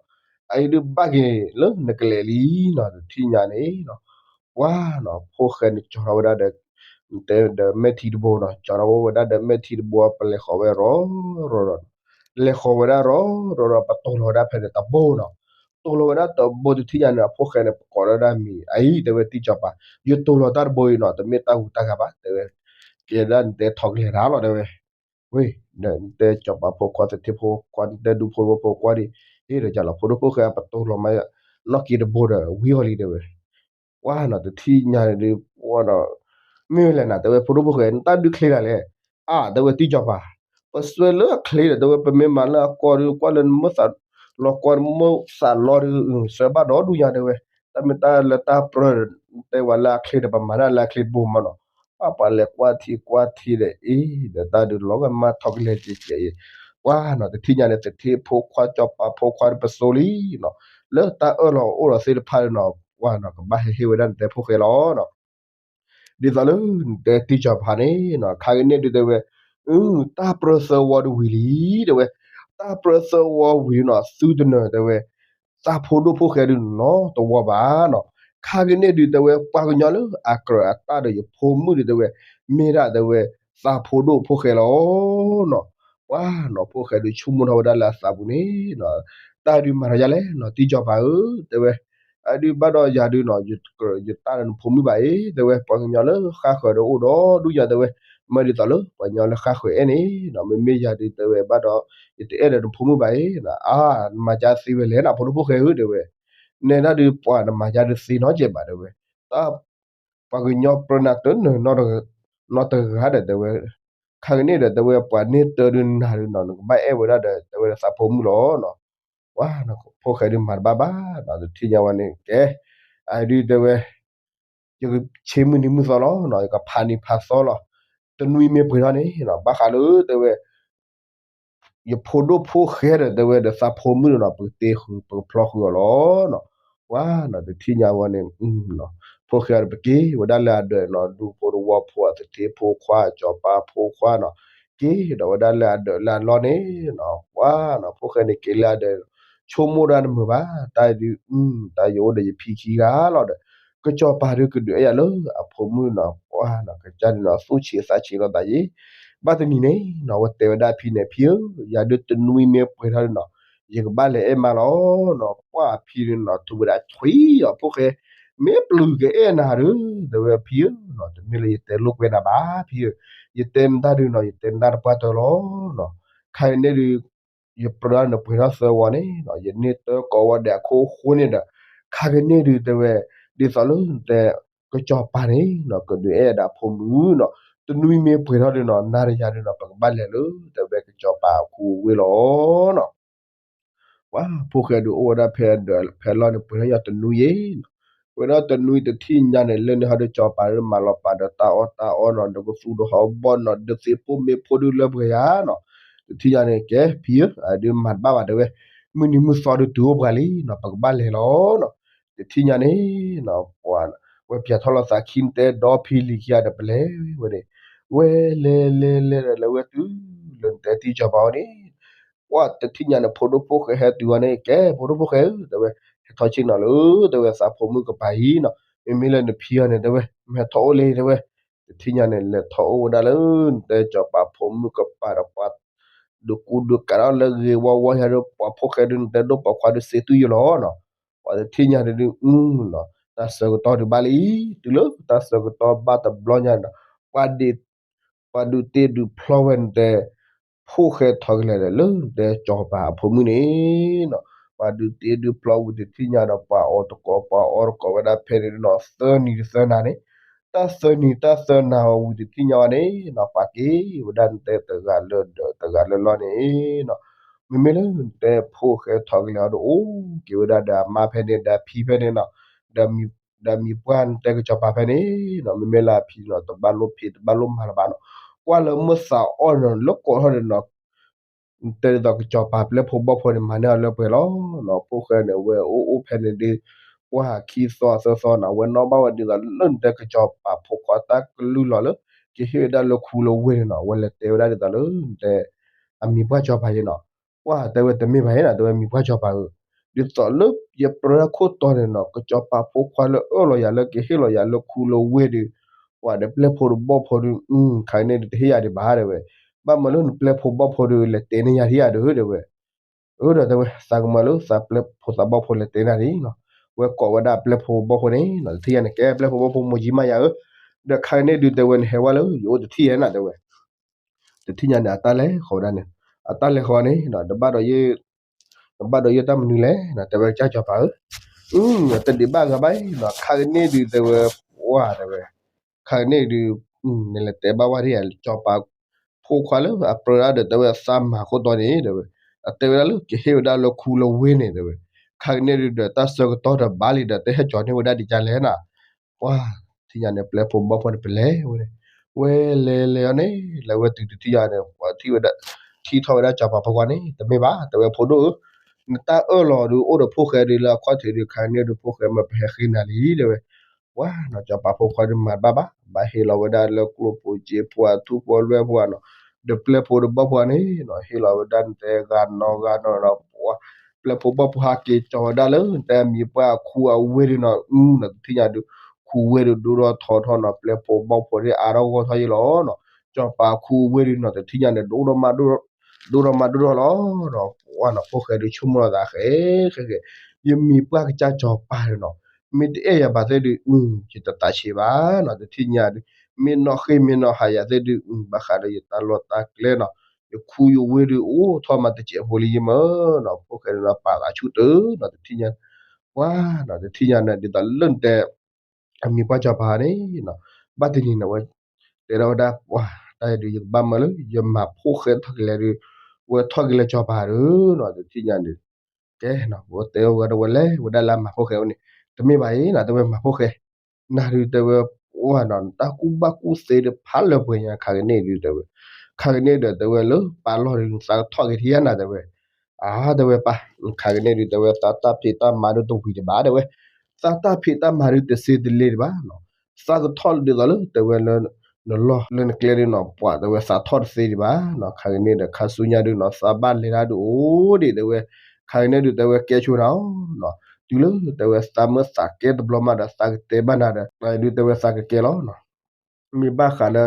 အအံၤဒုးဘၣ်က့ၤလၢနကလဲၤလံနီၤ တထံၣ်ညါန့ၣ်နီၤ, ပှၢ်နီၤ ဖိဃဲန့ၣ်ကၠီၤထီၣ်ဝဲဒၣ်ဒီး တဲဒီးမဲာ်ထံတဘိနီၤ, ကၠီၤထီၣ်ဝဲဒၣ်ဒီးမဲာ်ထံတဘိ ပလဲၤဃီၤဝဲရီၤရီၤဒီး လဲၤဃီၤဝဲဒၣ်ရီၤရီၤဒီး ပတိၢ်လီၤဝဲဒၣ်ဖဲန့ၣ်တဘိနီၤ, တိၢ်လီၤဝဲဒၣ်တဘိတထံၣ်ညါန့ၣ် အဖိဃဲန့ၣ် ပကိးဒၣ်ဒၣ်မံၤ အအံၤတဲဝဲတံၢ်ကၠီၤပၤ ယတိၢ်လီၤတၢ်တဘိအံၤနီၤ တမ့ၢ်တၢ်ဟူးတၢ်ဂဲၤဘၣ် တဲဝဲ ကဲဒၣ်နတဲထီၣ်ကလဲၤတၢ်လီၤ တဲဝဲ ဝ့ၢ် နတဲကၠီၤပၤဖိခွါသထ့ဖိခွါ နတဲဒူဖိတဝီဖိခွါဒံး အ့ဒီးကၢ်လီၤ ဖိဒိၣ်ဖိဃဲအပတိၢ်လီၤမး နီၢ်က့တဘိဒီး ဝံၤအီၤလံ တဲဝဲ ပှၢ်နီၤ တထံၣ်ညါန့ၣ်ဒုး ပှၢ်နီၤ မ့ၢ်လဲၣ်နၤ တဲဝဲဖိဒိၣ်ဖိဃဲ နတၢ်ဒုးချ့ဒၣ်လဲၣ်, အါ တဲဝဲတံၢ်ကၠီၤပၤ ပစွဲလၢအချ့ဒီး တဲဝဲ ပမ့ၢ်မၤလၢအကီၢ်ဒုး ကွၢ်လၢနမိၢ်သးလီၤ ကွၢ်နမိၢ်သးလီၤဒုး စွဲဘၣ်ဒီဒူၣ်ညါ တဲဝဲ တၢ်မ့ၢ်တၢ်လၢတၢ်ပြၢ တဲဝဲလၢအချ့ဒီး ပမၤတၢ်လၢအချ့တဘိမးနီၤ, ပှၢ်ပှၤလဲၤကွၢ်ထံကွၢ်ထံဒီး အ့ ဒီးတၢ်ဒုးလီၤဂာ်မးထီၣ်ကလဲၤကဲးကဲးအံၤ, ပှၢ်နီၤ တထံၣ်ညါန့ၣ် သထ့ဖိခွါ ကၠီၤပၤဖိခွါဒုး ပစိၤလံနီၤ, လၢတၢ်အၢၣ်လီၤအီၣ်လီၤသ့ၣ်တဖၣ်န့ၣ်နီၤ ပှၢ်နီၤ ကဘၣ်ဟဲဟ့ၣ်ဝဲဒၣ်နတဲဖိဃဲလီၤနီၤ ဒ်သိးလၢနတဲတံၢ်ကၠီၤပၤန့ၣ်နီၤ ခါကန့ၣ်ဒုးတဲဝဲ အ တၢ်ပြၢသၢဝီဒုးဝံၤလံ တဲဝဲ, တၢ်ပြၢသၢဝီဝံၤနီၤ သုတနၢၤတဲဝဲ သးဖိဒိၣ်ဖိဃဲဒုးနီတဝီဘၣ်နီၤ, ခါကန့ၣ်ဒုးတဲဝဲ ပှၤကညီလၢအကြၢးအတၢ်ဒီးယဖိမုၣ်ဒုးတဲဝဲ မ့ၢ်ဒၣ်တဲဝဲ သးဖိဒိၣ်ဖိဃဲလီၤနီၤ, ပှၢ်နီၤ ဖိဃဲဒုးဆိကမိၣ်ထီၣ်ဝဲဒၣ်လၢအသးပူၤန့ၣ်နီၤ, တၢ်ဒုးမၤထီၣ်ယါလဲၣ်နီၤ တံၢ်ကၠီၤပၤဧၢ တဲဝဲ အဒုးဘၣ်ဒီးယၤဒုးနီၤ ယတၢ်ဒီးနဖိမုၣ်ဘၣ်အံၤ တဲဝဲ ပှၤကညီလၢဃၣ်ဃၢၤဒီးအိၣ်ဒီဒူၣ်ညါတဲဝဲ, မ့ၢ်ဒ်သိးလၢပှၤကညီလၢဃၣ်ဃၢၤအဲၣ်န့ၣ်နီၤ မ့မ့ၢ်ယၤဒုးတဲဝဲဘၣ်ဒီး ယတအဲၣ်ဒီးနဖိမုၣ်ဘၣ်အံၤနီၤ, အါ နမၤကၢသ့ဝဲလဲၣ်နီၤ ဖိဒိၣ်ဖိဃဲဧၢ တဲဝဲ, နဲဒၣ်ဒုးပှၤနမၤကၢဒုးသ့နီတစဲးဘၣ်တဲဝဲ, တၢ် ပှၤကညီပြၢနၤတနၢၤ နီတဂၤဒီးတဲဝဲ, ခါကန့ၣ်ဒီးတဲဝဲ ပှၤန့ၢ်တၢ်ဒုးနၤဒုးနီၤ နကဘၣ်အဲၣ်ဝဲဒၣ်ဒီး တဲဝဲဒၣ်သးဖိမုၣ်လီၤနီၤ, ပှၢ် ဖိဃဲဒုးမၤတဘၣ်ဘၣ်နီၤ တထံၣ်ညါဝဲန့ၣ် ကဲ အဒုးတဲဝဲ ယကဆ့မုၢ်နံၤမုၢ်သီလီၤနီၤ ယကဖးနံၤဖးသီလီၤ, တနွံမ့ၢ်ပှဲၤထီၣ်န့ၣ်နီၤ ဘၣ်ဃးလၢတဲဝဲ ယဖိဒိၣ်ဖိဃဲဒီးတဲဝဲဒီးသးဖိမုၣ်န့ၣ်နီၤ ပကတ့ဃုာ် ပကဖျီဃုာ်အီၤလီၤနီၤ, ပှၢ်နီၤ တထံၣ်ညါဝဲန့ၣ် ဖိဃဲဒီးပက့ၤဝဲဒၣ်လၢအဒၢးနီၤ ဒူဖိတဝီဖိ သထ့ဖိခွါ ကၠီၤပၤဖိခွါနီၤ, က့ၤဒီးဝဲဒၣ်လၢအဒၢးလၢအလီၢ်န့ၣ်နီၤ, ပှၢ်နီၤ ဖိဃဲန့ၣ်က့ၤလၢအဒၢး ဆိကမိၣ်ဒၣ်တမုာ်ဘၣ် တၢ်ဒုး တၢ်ယအိၣ်ဒီးယဖံခံဂၤလီၤဒီး ကစီၤပၤဒုးကဒုးအဲၣ်ယၤလၢအဖိမုၣ်နီၤ, ပှၢ်နီၤ ကစၢ်ဒုးနီၤ သူၣ်ဆံးသးဆံးလိာ်သးယံၤ, ဘၣ်တနံၤန့ၣ်နီၤ အဝဲတဲဝဲဒၣ်အဖံန့ၣ် ဖံဧၢ, ယၤဒုးတနွံမ့ၢ်ပှဲၤထီၣ်ဒုးနီၤ ယကဘၣ်လဲၤအဲၣ်မါလီၤနီၤ, ပှၢ်အဖံဒုးနီၤ ထူးဝဲဒၣ်ဆွံအီၤ ဖိဃဲ မ့ၢ်ပျုၤကအဲၣ်နၤဒုး တဲဝဲဖံဧၢနီၤ, တမ့ၢ်လၢယတဲလိာ်ကွဲနၤဘၣ် ဖံဧၢ, ယတဲနတၢ်ဒုးနီၤ ယတဲနတၢ်တပှၢ်တၢၢ်လီၤနီၤ, ခါအံၤန့ၣ်ဒုး ယပြၢနပှဲၤထီၣ်သၢဝီန့ၣ်နီၤ ယန့ၢ်တၢ်ကီဝီဒဲးအခိၣ်ဃိန့ၣ်ဒီး ခါကန့ၣ်ဒုးတဲဝဲ ဒ်သိးလၢတဲ ကစီၤပၤန့ၣ်နီၤ ကဒုးအဲၣ်ဒၣ်ဖိမုၣ်နီၤ, တနွံမ့ၢ်ပှဲၤထီၣ်ဒုးနီၤ နၤဒီးယၤဒုးနီၤ ပကဘၣ်လဲၤလၢတဲဝဲကစီၤပၤအခိၣ်ဝ့ၢ်လီၤနီၤ, ပှၢ် ဖိဃဲဒုးအိၣ်ဝဲဒၣ်ဖဲလီၢ်န့ၣ် ပှဲၤထီၣ်ယၤတနွံယဲနီၤ, ပှဲၤထီၣ်တနွံတထံၣ်ညါန့ၣ် လၢန့ၣ်ဟီဒုးကစီၤပၤဒုးမၤလီၤပာ်ဒီးတၢ်အီၣ်တၢ်အီနီၤ ဒီးကသူဒီးဟီဘီၣ်နီၤ ဒီးသ့ၣ်ဖိမ့ၢ်ဖိဒုးလၢပှဲၤယၤနီၤ, တထံၣ်ညါန့ၣ် ကဲဖံဧၢ အဒုးမၤတဘၣ်ဘၣ်တဲဝဲ, မုၢ်နံၤမုၢ်သီဒုးတုၤအိၣ်ပှၤလံနီၤ ပကဘၣ်လဲၤလီၤနီၤ, တထံၣ်ညါန့ၣ်နီၤ ပှၤ ဝဲပၠးထီၣ်လီၤသးခံ နတဲဒီဖံလံၤခံဂၤဒီးပလဲၤဝဲန့ၣ်, ဝဲလဲၤလဲၤလဲၤဒီးလဲၤဝဲတုၤလၢနတဲတံၢ်ကစီၤပၤအအိၣ်န့ၣ် ပှၢ်တထံၣ်ညါန့ၣ် ဖိဒိၣ်ဖိဃဲဟဲတုၤဝဲန့ၣ် ကဲ ဖိဒိၣ်ဖိဃဲဧၢ တဲဝဲ, ဟဲထီၣ်ဆ့ၣ်နီၤလၢ တဲဝဲ သးဖိမုၣ်ကပၤအံၤနီၤ, မ့မ့ၢ်လၢနဖံအီၤန့ၣ် တဲဝဲ မ့ၢ်ဟဲထီၣ်အိၣ်လံ တဲဝဲ, တထံၣ်ညါန့ၣ် လဲၤထီၣ်အိၣ်ဝဲဒၣ်လၢ နတဲကစီၤပၤဖိမုၣ်ကပၤဒီးပှၤ ဒုးကူဒုးကးထီၣ်လၢဂ့ၤဝါဝါယၤဒီး ပှၤဖိဃဲဒုး နတဲဒိၣ်ပိာ်ခွါဒုးစ့တုၤယလီၤနီၤ, ပှၤတထံၣ်ညါန့ၣ်ဒုး အ တၢ်ဆၢကတီၢ်ဒုးဘၣ်လံ, တုၤလၢတၢ်ဆၢကတီၢ်ဘၣ်တဘျီညါန့ၣ်ဒီး ပှၤဒုး ပှၤဒုးတ့ဒုးဖျီဝဲနတဲ ဖိဃဲထီၣ်ကလဲၤဒီးလၢနတဲကစီၤပၤအဖိမုၣ်န့ၣ်နီၤ, ပှၤဒုးတ့ဒုးဖျီဝံၤတထံၣ်ညါဒီး ပှၤအီၣ်တကိးပှၤအီတကိးဝဲဒၣ်ဖဲန့ၣ်နီၤ သၢနံၤတသၢနၤန့ၣ်, တၢ် တၢ်သၢနံၤတၢ်သၢနၤအဝံၤတထံၣ်ညါဝဲန့ၣ်နီၤ ပာ်က့ၤဝဲဒၣ်နတဲတဂၤလၢဒီးတဂၤလၢလီၢ်န့ၣ်နီၤ, မ့မ့ၢ်လၢနတဲဖိၣ်ဃဲထီၣ်ကလဲၤအီၤဒီးအိၣ်က့ၤဝဲဒၣ်ဒီးအမါဖဲန့ၣ် ဒီးအဖံဖဲန့ၣ်နီၤ, ဒီးမံၤပှၢ်နတဲကစီၤပၤဖဲန့ၣ်နီၤ, မ့မ့ၢ်လၢအဖံနီၤ တဘၣ်လိၣ်ဖံးတဘၣ်လိၣ်မၤလၢၤဘၣ်နီၤ, ကွၢ်လၢမုၢ်သးအီၣ်နီၤ လၢကိးထီၣ်န့ၣ်နီၤ နတဲဒ်သိးကစီၤပၤပျဲၢ်ဖိဘီၣ်ဖိန့ၣ် မၤန့ၢ်အီၤလၢပှဲၤလီၤနီၤ, ဖိၣ်ဃဲန့ၣ် အဝဲအိၣ်အိၣ်ဖဲန့ၣ်ဒုး ပှၢ်ခံသီသၢသီနီၤ, အဝဲနီၣ်ဘၣ်ဝဲဒ်သိးလၢနတဲကစီၤပၤဖိခွါတၢ်ကလုၢ်လီၤလၢ ကဟ့ၣ်ဝဲဒၣ်လၢခူလၢဝ့ၢ်န့ၣ်နီၤ, အဝဲလဲၤတဲဝဲဒၣ်ဒ်သိးလၢနတဲ အမံၤပှၢ်စီၤပၤယဲနီၤ, ပှၢ်တဲဝဲတမ့ၢ်ဘၣ်ယဲနီၤ, တဲဝဲမံၤပှၢ်စီၤပၤဧၢ, ဒ်သိးလၢယပြၢတၢ်ခိၣ်တီန့ၣ်နီၤ, ကစီၤပၤဖိခွါလၢအၢၣ်လီၤယၤလၢကဟ့ၣ်လီၤယၤလၢခူလၢဝ့ၢ်ဒုး ပှၢ်ဒီးပျဲၢ်ဖိဒီးဘီၣ်ဖိဒုး ခါန့ၣ်ဒုးတဟ့ၣ်ယၤဒံးဘၣ်တဲဝဲ, ဘၣ်မနုၤလၢနပျဲၢ်ဖိဘီၣ်ဖိဒုး လဲၤတဲန့ၢ်ယၤဒံးဧါဒုးတဲဝဲ, အၢဒီးတဲဝဲ သးကမၤလၢသးပျဲၢ်ဖိသးဘီၣ်ဖိလဲၤတဲနၤဒံးနီၤ, ဝဲကိးဝဲဒၣ်ပျဲၢ်ဖိဘီၣ်ဖိန့ၣ်နီၤ, တထံၣ်ညါန့ၣ် ကဲပျဲၢ်ဖိဘီၣ်ဖိမိၢ်ကၠံမးယၤဧၢ, ဒီးခါကန့ၣ်ဒုးတဲဝဲ နဟဲဝဲလၢယအိၣ်တထံၣ်ယဲနီၤတဲဝဲ, တထံၣ်ညါန့ၣ် အတၢ်လဲၤဃီၤဝဲဒၣ်န့ၣ်, အတၢ်လဲၤဃီၤန့ၣ် နဘၣ်ဒီးယဲတၢ်မနုၤလဲၣ် တဲဝဲကစၢ်စီၤပၤဧၢ, တဒံးဘၣ်ဂၤဘၣ်နီၤ, ခါကန့ၣ်ဒုးတဲဝဲ, ပှၢ်တဲဝဲ, ခါကန့ၣ်ဒုး နလဲၤတဲဘၣ်ဝဲဒၣ် စီၤပၤဖိခွါလၢအပြၢဒၣ်ဒီးတဲဝဲသးမၤခိၣ်တီန့ၣ်တဲဝဲ, အတဲဝဲဒၣ်လၢကဟ့ၣ်ဝဲဒၣ်လၢခူလၢဝ့ၢ်န့ၣ်တဲဝဲ, ခါကန့ၣ်ဒုးဒီးတၢ်ဆၢကတီၢ်တဘၣ်လံဒီး တဟဲကၠီၤန့ၢ်ဝဲဒၣ်ဒ်လဲၣ်နီၤ, ပှၢ်ထံၣ်ညါန့ၣ် ပျဲၢ်ဖိဘီၣ်ဖိန့ၣ် ပလဲၤဝဲန့ၣ်, ဝဲလဲၤလဲၤအီၤန့ၣ် လဲၤဝဲတုၤတထံၣ်ညါန့ၣ် ပှၢ်ထံၣ်ဝဲဒၣ်, ထံၣ်ထီၣ်ဝဲဒၣ်စီၤပၤဖိခွါန့ၣ် တမ့ၢ်ဘၣ် တဲဝဲဖိဒိၣ်ဧၢ, နတၢ်အၢၣ်လီၤဒုးအိၣ်ဒီးဖိၣ်ဃဲဒုးလၢအခီၣ်ထံးဒုး ခါကန့ၣ်ဒုးဖိၣ်ဃဲမ့ၢ်ပဟဲဃ့နၤလံတဲဝဲ, ပှၢ်နီၤ စီၤပၤဖိခွါဒုးမၤတဘၣ်ဘၣ်, ဘၣ်ဟ့ၣ်လီၤဝဲဒၣ်လၢကျိၣ်ဖိစ့ဖိအထူဖိလွဲၢ်ဖိဧါနီၤ, ဒီးပျဲၢ်ဖိဒီးဘီၣ်ဖိန့ၣ်နီၤ ဟ့ၣ်လီၤဝဲဒၣ်နတဲဂၤနီၤဂၤနီၤနီၤ, ပှၢ် ပျဲၢ်ဖိဘီၣ်ဖိဟးက့ၤကၠီၤဝဲဒၣ်လၢနတဲမံၤပှၢ်အခူအဝ့ၢ်ဒုးနီၤ, နီၤတထံၣ်ညါဒုး ခူဝ့ၢ်ဒုးဒိၣ်ထီၣ်ထီထီၣ်နီၤ, ပျဲၢ်ဖိဘီၣ်ဖိဒုးအါထီၣ်ဂီၢ်ထီၣ်ယဲလီၤနီၤ, စီၤပၤခူဝ့ၢ်ဒုးနီၤ တထံၣ်ညါန့ၣ် ဒိၣ်ထီၣ်မးဒိၣ်ထီၣ်လီၤနီၤ, ပှၢ်နီၤ ဖိၣ်ဃဲဒုးဆိကမိၣ်လီၤသးဃဲဃဲဃဲ, ယမံၤပှၢ်ကစၢ်စီၤပၤဒုးနီၤ, မ့ၢ်တအဲၣ်ယၤဘၣ်သ့ၣ်ဒုး ယတသးဆံးဘၣ်နီၤ, တထံၣ်ညါဒုး မ့ၢ်နီၣ်ဃ့ၢ်မ့ၢ်နီၣ်ဟးယၤသ့ၣ်ဒုး ဘၣ်ဃးဒီးယတၢ်လီၢ်တၢ်ကျဲနီၤ, ယခူယဝ့ၢ်ဒုးအိၣ်ထီၣ်မးတစဲးဖိလံယမၢနီၤ, ဖိၣ်ဃဲဒုးနီၤ ပာ်သးဆူၣ်တၢ်နီၤ တထံၣ်ညါ, ပှၢ်နီၤ တထံၣ်ညါန့ၣ် ဒ်သိးလၢနတဲ အမံၤပှၢ်စီၤပၤန့ၣ်နီၤ, ဘၣ်တနံၤန့ၣ်ဝဲ တဲထီၣ်ဝဲဒၣ် ပှၢ်တၢ်အံၤဒုး ယကဘၣ်မၢလၢ ယမၤဖိၣ်ဃဲထီၣ်ကလဲၤဒုး ဝဲထီၣ်က့ၤလၢစီၤပၤဒုးနီၤ, တထံၣ်ညါန့ၣ် ကဲနီၤ ဝဲတဲဝဲဒၣ်ဝဲလဲၤဝဲဒၣ်လၢအမၤဖိၣ်ဃဲအိၣ်န့ၣ်, တမ့ၢ်ဘၣ်အံၤနီၤ တဲဝဲမၤဖိၣ်ဃဲ နၤဒုးတဲဝဲ ပှၢ်နီၤ နတၢ်ကူၣ်ဘၣ်ကူၣ်သ့ဒုးဖးလၢပှဲၤညါ ခါကန့ၣ်ဒုးတဲဝဲ, ခါကန့ၣ်ဒုးတဲဝဲလၢပာ်လီၢ်ဒုး နသးကထီၣ်က့ၤထံၣ်ယါနၤတဲဝဲ, အါ တဲဝဲပၢ် ခါကန့ၣ်ဒုးတဲဝဲ သးတၢ်ဖံးတၢ်မၤဒုးတဝံၤဒံးဘၣ်တဲဝဲ, သးတၢ်ဖံးတၢ်မၤဒုးတသ့တလ့ဒံးဘၣ်နီၤ, သးကထီၣ်ဒ်သိးလၢတဲဝဲလၢ နလီၢ်လၢနကျဲဒုးနီၤ ပှၢ်တဲဝဲသးထီၣ်တသ့ဒံးဘၣ်နီၤ, ခါကန့ၣ်ဒီးခါဆူညါဒုးနီၤ သးဘၣ်လဲၤတၢ်ဒုးအိၣ်ဒံးတဲဝဲ, ခါကန့ၣ်ဒုးတဲဝဲကဲဆိနၤအီၤနီၤ, တုၤလၢတဲဝဲသးမုၢ်သးကဲတဘျီမးဒီး သးကတဲဘၣ်နၤဒီး ဒုးတဲဝဲသးကကဲလီၤနီၤ မ့ၢ်ဘၣ်ဃးလၢ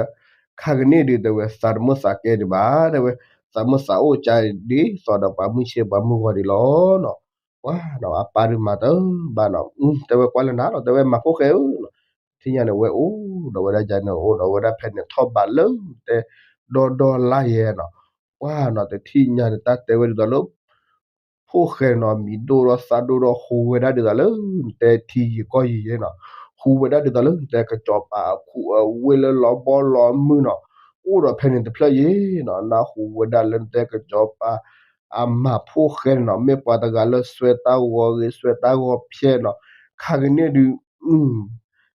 ခါကန့ၣ်ဒုးတဲဝဲ သးတမုၢ်သးကဲဒံးဘၣ် တဲဝဲ, သးမုၢ်သးအိၣ်ကါဒ်သိးဒီးပှၤမုၢ်ဆ့ပှၤမုၢ်ဂီၤဒံးလီၤနီၤ, ပှၢ်နီၤ အပၢ်ဒုးမၤတဘၣ်နီၤ, တဲဝဲကွၢ်လၢနၤလီၤ တဲဝဲမၤဖိၣ်ဃဲဧၢနီၤ, တထံၣ်ညါန့ၣ်ဝဲအိၣ်ဒီးဝဲဒၣ်ယၤန့ၣ် အိၣ်ဒီးဝဲဒၣ်ဖဲန့ၣ်ထီၣ်ဘးလၢတဲ ဒီဒီလါယဲနီၤ, ပှၢ်နီၤ တထံၣ်ညါန့ၣ် တၢ်တဲဝဲဒ်သိးလၢ ဖိၣ်ဃဲနီၤ မံၤဒိၣ်ထီၣ်သၣ်ဒိၣ်ထီၣ် ဟူးဝဲဒၣ်ဒ်သိးလၢ နတဲထံယံၤကီၢ်ယံၤယဲနီၤ, ဟူးဝဲဒၣ်ဒ်သိးလၢ နတဲကစီၤပၤအခူအဝ့ၢ်လၢလီၤဘီလီၤမုၢ်နီၤ, အိၣ်ဒီးဖဲန့ၣ်တဖျၢၣ်ယဲနီၤ, နၢ်ဟူးဝဲဒၣ်လၢနတဲကစီၤပၤ အမၤဖိၣ်ဃဲန့ၣ်နီၤ, မ့ၢ်ပှၤတဂၤလၢစွဲတၢ်ဂီၤဂ့ၤ စွဲတၢ်ဂီၤဖျဲးနီၤ, ခါကန့ၣ်ဒုး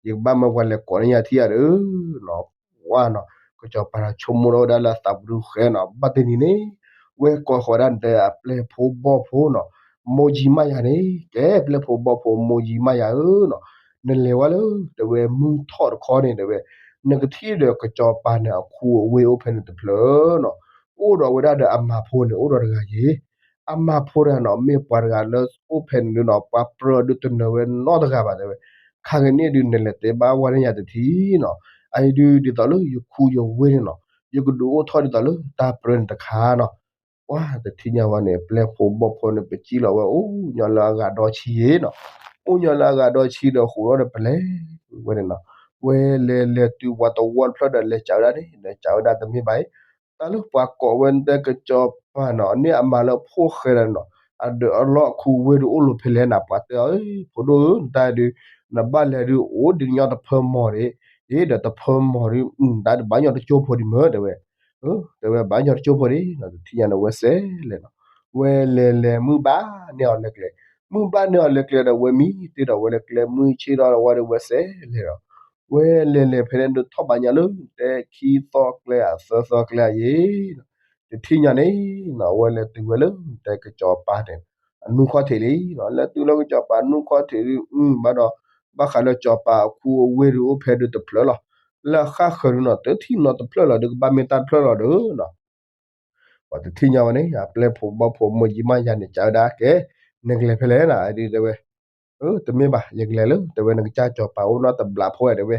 ယကဘၣ်မၢပှၤလဲၤကိးန့ၢ်ယၤထံၣ်ယၤဒီးနီၤ, ပှၢ်နီၤ ကစီၤပၤနီၤ ဆိကမိၣ်ထီၣ်ဝဲဒၣ်လၢအသးပူၤဒုးဃဲနီၤ, ဘၣ်တနံၤန့ၣ် ဝဲကိးဃီၤဒၣ်နတဲအပျဲၢ်ဖိဘီၣ်ဖိနီၤ, မိၢ်ယံၤမးယၤန့ၣ် ကဲပျဲၢ်ဖိဘီၣ်ဖိမိၢ်ယံၤမးယၤဧၢနီၤ, နလဲၤဝဲလၢတဲဝဲမုၢ်ထီၣ်တခီန့ၣ်တဲဝဲ, နကထံၣ်ဒီးကစီၤပၤန့ၣ် အခူအဝ့ၢ်အိၣ်ဖဲန့ၣ်တဖျၢၣ်နီၤ, အိၣ်ဒီးဝဲဒၣ်ဒီးအမၤဖိန့ၣ် အိၣ်ဒီးတဂၤယဲ အမၤဖိတဂၤနီၤ မ့ၢ်ပှၤတဂၤလၢအိၣ်ဖဲန့ၣ်ဒုးနီၤ ပှၤပြၢဒုးတနၢၤဝဲနီတဂၤဘၣ်တဲဝဲ, ခါကန့ၣ်ဒုး နလဲၤတဲဘၣ်ဝဲန့ၣ်ယၤတထံၣ်နီၤ, အအံၤဒုးဒ်သိးလၢယခူယဝ့ၢ်န့ၣ်နီၤ, ယကဒုးအိၣ်ထီၣ်ဒ်သိးလၢတၢ်ပြၢန့ၣ်တခါနီၤ, ပှၢ်တထံၣ်ညါဝဲန့ၣ် ပျဲၢ်ဖိဘီၣ်ဖိန့ၣ် ပစံၣ်လီၤဝဲအိၣ်ညီလၢအဂၤဒီဆံယဲနီၤ, အိၣ်ညီလၢအဂၤဒီဆံဒီးဃိးဒီးပလဲၤဝဲန့ၣ်နီၤ, ဝဲလဲၤလဲၤတုၤဝဲတဝီတဖျၢၣ်ဒီးလဲၤစးဝဲဒၣ်န့ၣ် လဲၤစးဝဲဒၣ်တမ့ၢ်ဘၣ်အံၤ တၢ်လၢပှၤကိးဝဲနတဲကစီၤပၤနီၤ န့ၢ်အမၤလၢဖိၣ်ဃဲဒီးနီၤ, အဒၢးအလီၢ်အခူဝ့ၢ်ဒုးအိၣ်လိၤဖဲလဲၣ်နၤ ပှၤတဲအီၤ ဖိဒိၣ်ဧၢ နတၢ်ဒုး နဘၣ်လဲၤဒုးအိၣ်ဒုးညီတဖၢမီၢ်ဒံး, အ့ဒီးတဖၢမီၤဒုး တၢ်ဒုးဘၣ်ညီတကၠိဖိဒံးမ့ၢ်တဲဝဲ, တဲဝဲဘၣ်ညီတကၠိဖိဒံး တထံၣ်ညါန့ၣ် ဝဲစဲးလဲၤနီၤ, ဝဲလဲၤလဲၤမုၢ်ဘၣ်န့ၢ်အီၤလၢကျဲ, မုၢ်ဘၣ်န့ၢ်အီၤလၢကျဲဒီး ဝဲမံတ့ၢ်ဒီးဝဲလၢကျဲ မုၢ်ဆ့ၣ်ထီၣ်ဒီးဝဲဒီးဝဲစဲးလဲၤဒီး ဝဲလဲၤလဲၤဖဲန့ၣ်ဒုးထီၣ်ဘၣ်ညါလၢ တဲခံသီကျဲအသၢသီကျဲအယံၤ တထံၣ်ညါန့ၣ်နီၤ ဝဲလဲၤတုၤဝဲလၢတဲကစီၤပၤန့ၣ် အနူၢ်ခီၣ်ထံးလံနီၤ, လဲၤတုၤလၢကစီၤပၤနူၢ်ခီၣ်ထံးဒုး ဘၣ်ဒီး ဘၣ်ဃးလၢကစီၤပၤအခူအဝ့ၢ်ဒုးအိၣ်ဖဲဒုးတဖျၢၣ်လီၤ, လၢအဃၣ်ဃၢၤဒုးနီၤ တထံၣ်နီတဖျၢၣ်လီၤဒီး ကဘၣ်မ့ၢ်တၢ်တဖျၢၣ်လီၤဒီးနီၤ ပှၤတထံၣ်ညါဝဲန့ၣ် အပျဲၢ်ဖိဘီၣ်ဖိမိၢ်ယံၤမးယၤန့ၣ် ကးဝဲဒၣ်ကဲ နကလဲၤဖဲလဲၣ်နီၤ အဒုးတဲဝဲ တမ့ၢ်ဘၣ် ယကလဲၤလၢ တဲဝဲ နကစၢ်စီၤပၤအိၣ်နီတဘျီဖိဧါ တဲဝဲ,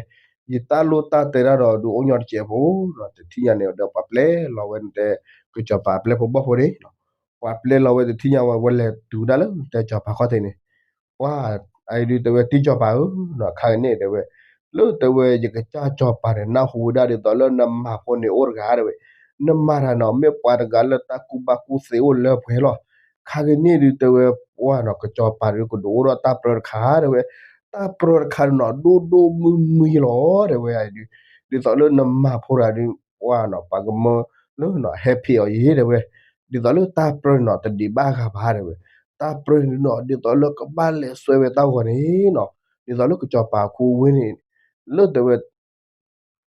ယတၢ်လိၣ်တၢ်တဲတၢ်ဒီးဒုးအိၣ်ညီတစဲးဖိနီၤ, တထံၣ်ညါန့ၣ်ဒီးပှၤပျဲလီၤဝဲန့ၣ်တဲ ကစီၤပၤအပျဲၢ်ဖိဘီၣ်ဖိန့ၣ် ပှၤပျဲလီၤဝဲတထံၣ်ညါဝဲ ဝဲလဲၤတုၤဒၣ်လၢတဲကစီၤပၤခီၣ်ထံးန့ၣ် ပှၤ အဒုးတဲဝဲ တံၤကစီၤပၤဧၢနီၤ ခါကန့ၣ်တဲဝဲ လၢတဲဝဲ ယကစၢ်စီၤပၤန့ၣ် နၢ်ဟူဝဲဒၣ်ဒ်သိးလၢနမၤဖိန့ၣ်အိၣ်တဂၤတဲဝဲ, နမၤတၢ်နီၤ မ့ၢ်ပှၤတဂၤလၢတၢ်ကူၣ်ဘၣ်ကူၣ်သ့အိၣ်လၢပှဲၤလီၤ, ခါကန့ၣ်ဒုးတဲဝဲ ပှၤနီၤ ကစီၤပၤဒုးကဒုးအိၣ်ဒီးတၢ်ပြၢတခါတဲဝဲ, တၢ်ပြၢတခါဒုးနီၤ ဒိၣ်ဒိၣ်မုၢ်မုၢ်လီၤတဲဝဲဒုး, ဒ်သိးလၢနမၤဖိတဂၤဒုး ပှၤနီၤ ပှၤကမၢလၢနီၤ ဟဲဖံးအီၤယံၤတဲဝဲ, ဒ်သိးလၢတၢ်ပြၢန့ၣ်နီၤ တဒံးဘၣ်ဂၤဘၣ်တဲဝဲ, တၢ်ပြၢန့ၣ်နီၤ ဒ်သိးလၢကဘၣ်လဲၤစွဲဝဲတၢ်ဂီၤန့ၣ်နီၤ, ဒ်သိးလၢကစီၤပၤခူဝ့ၢ်န့ၣ် လၢတဲဝဲ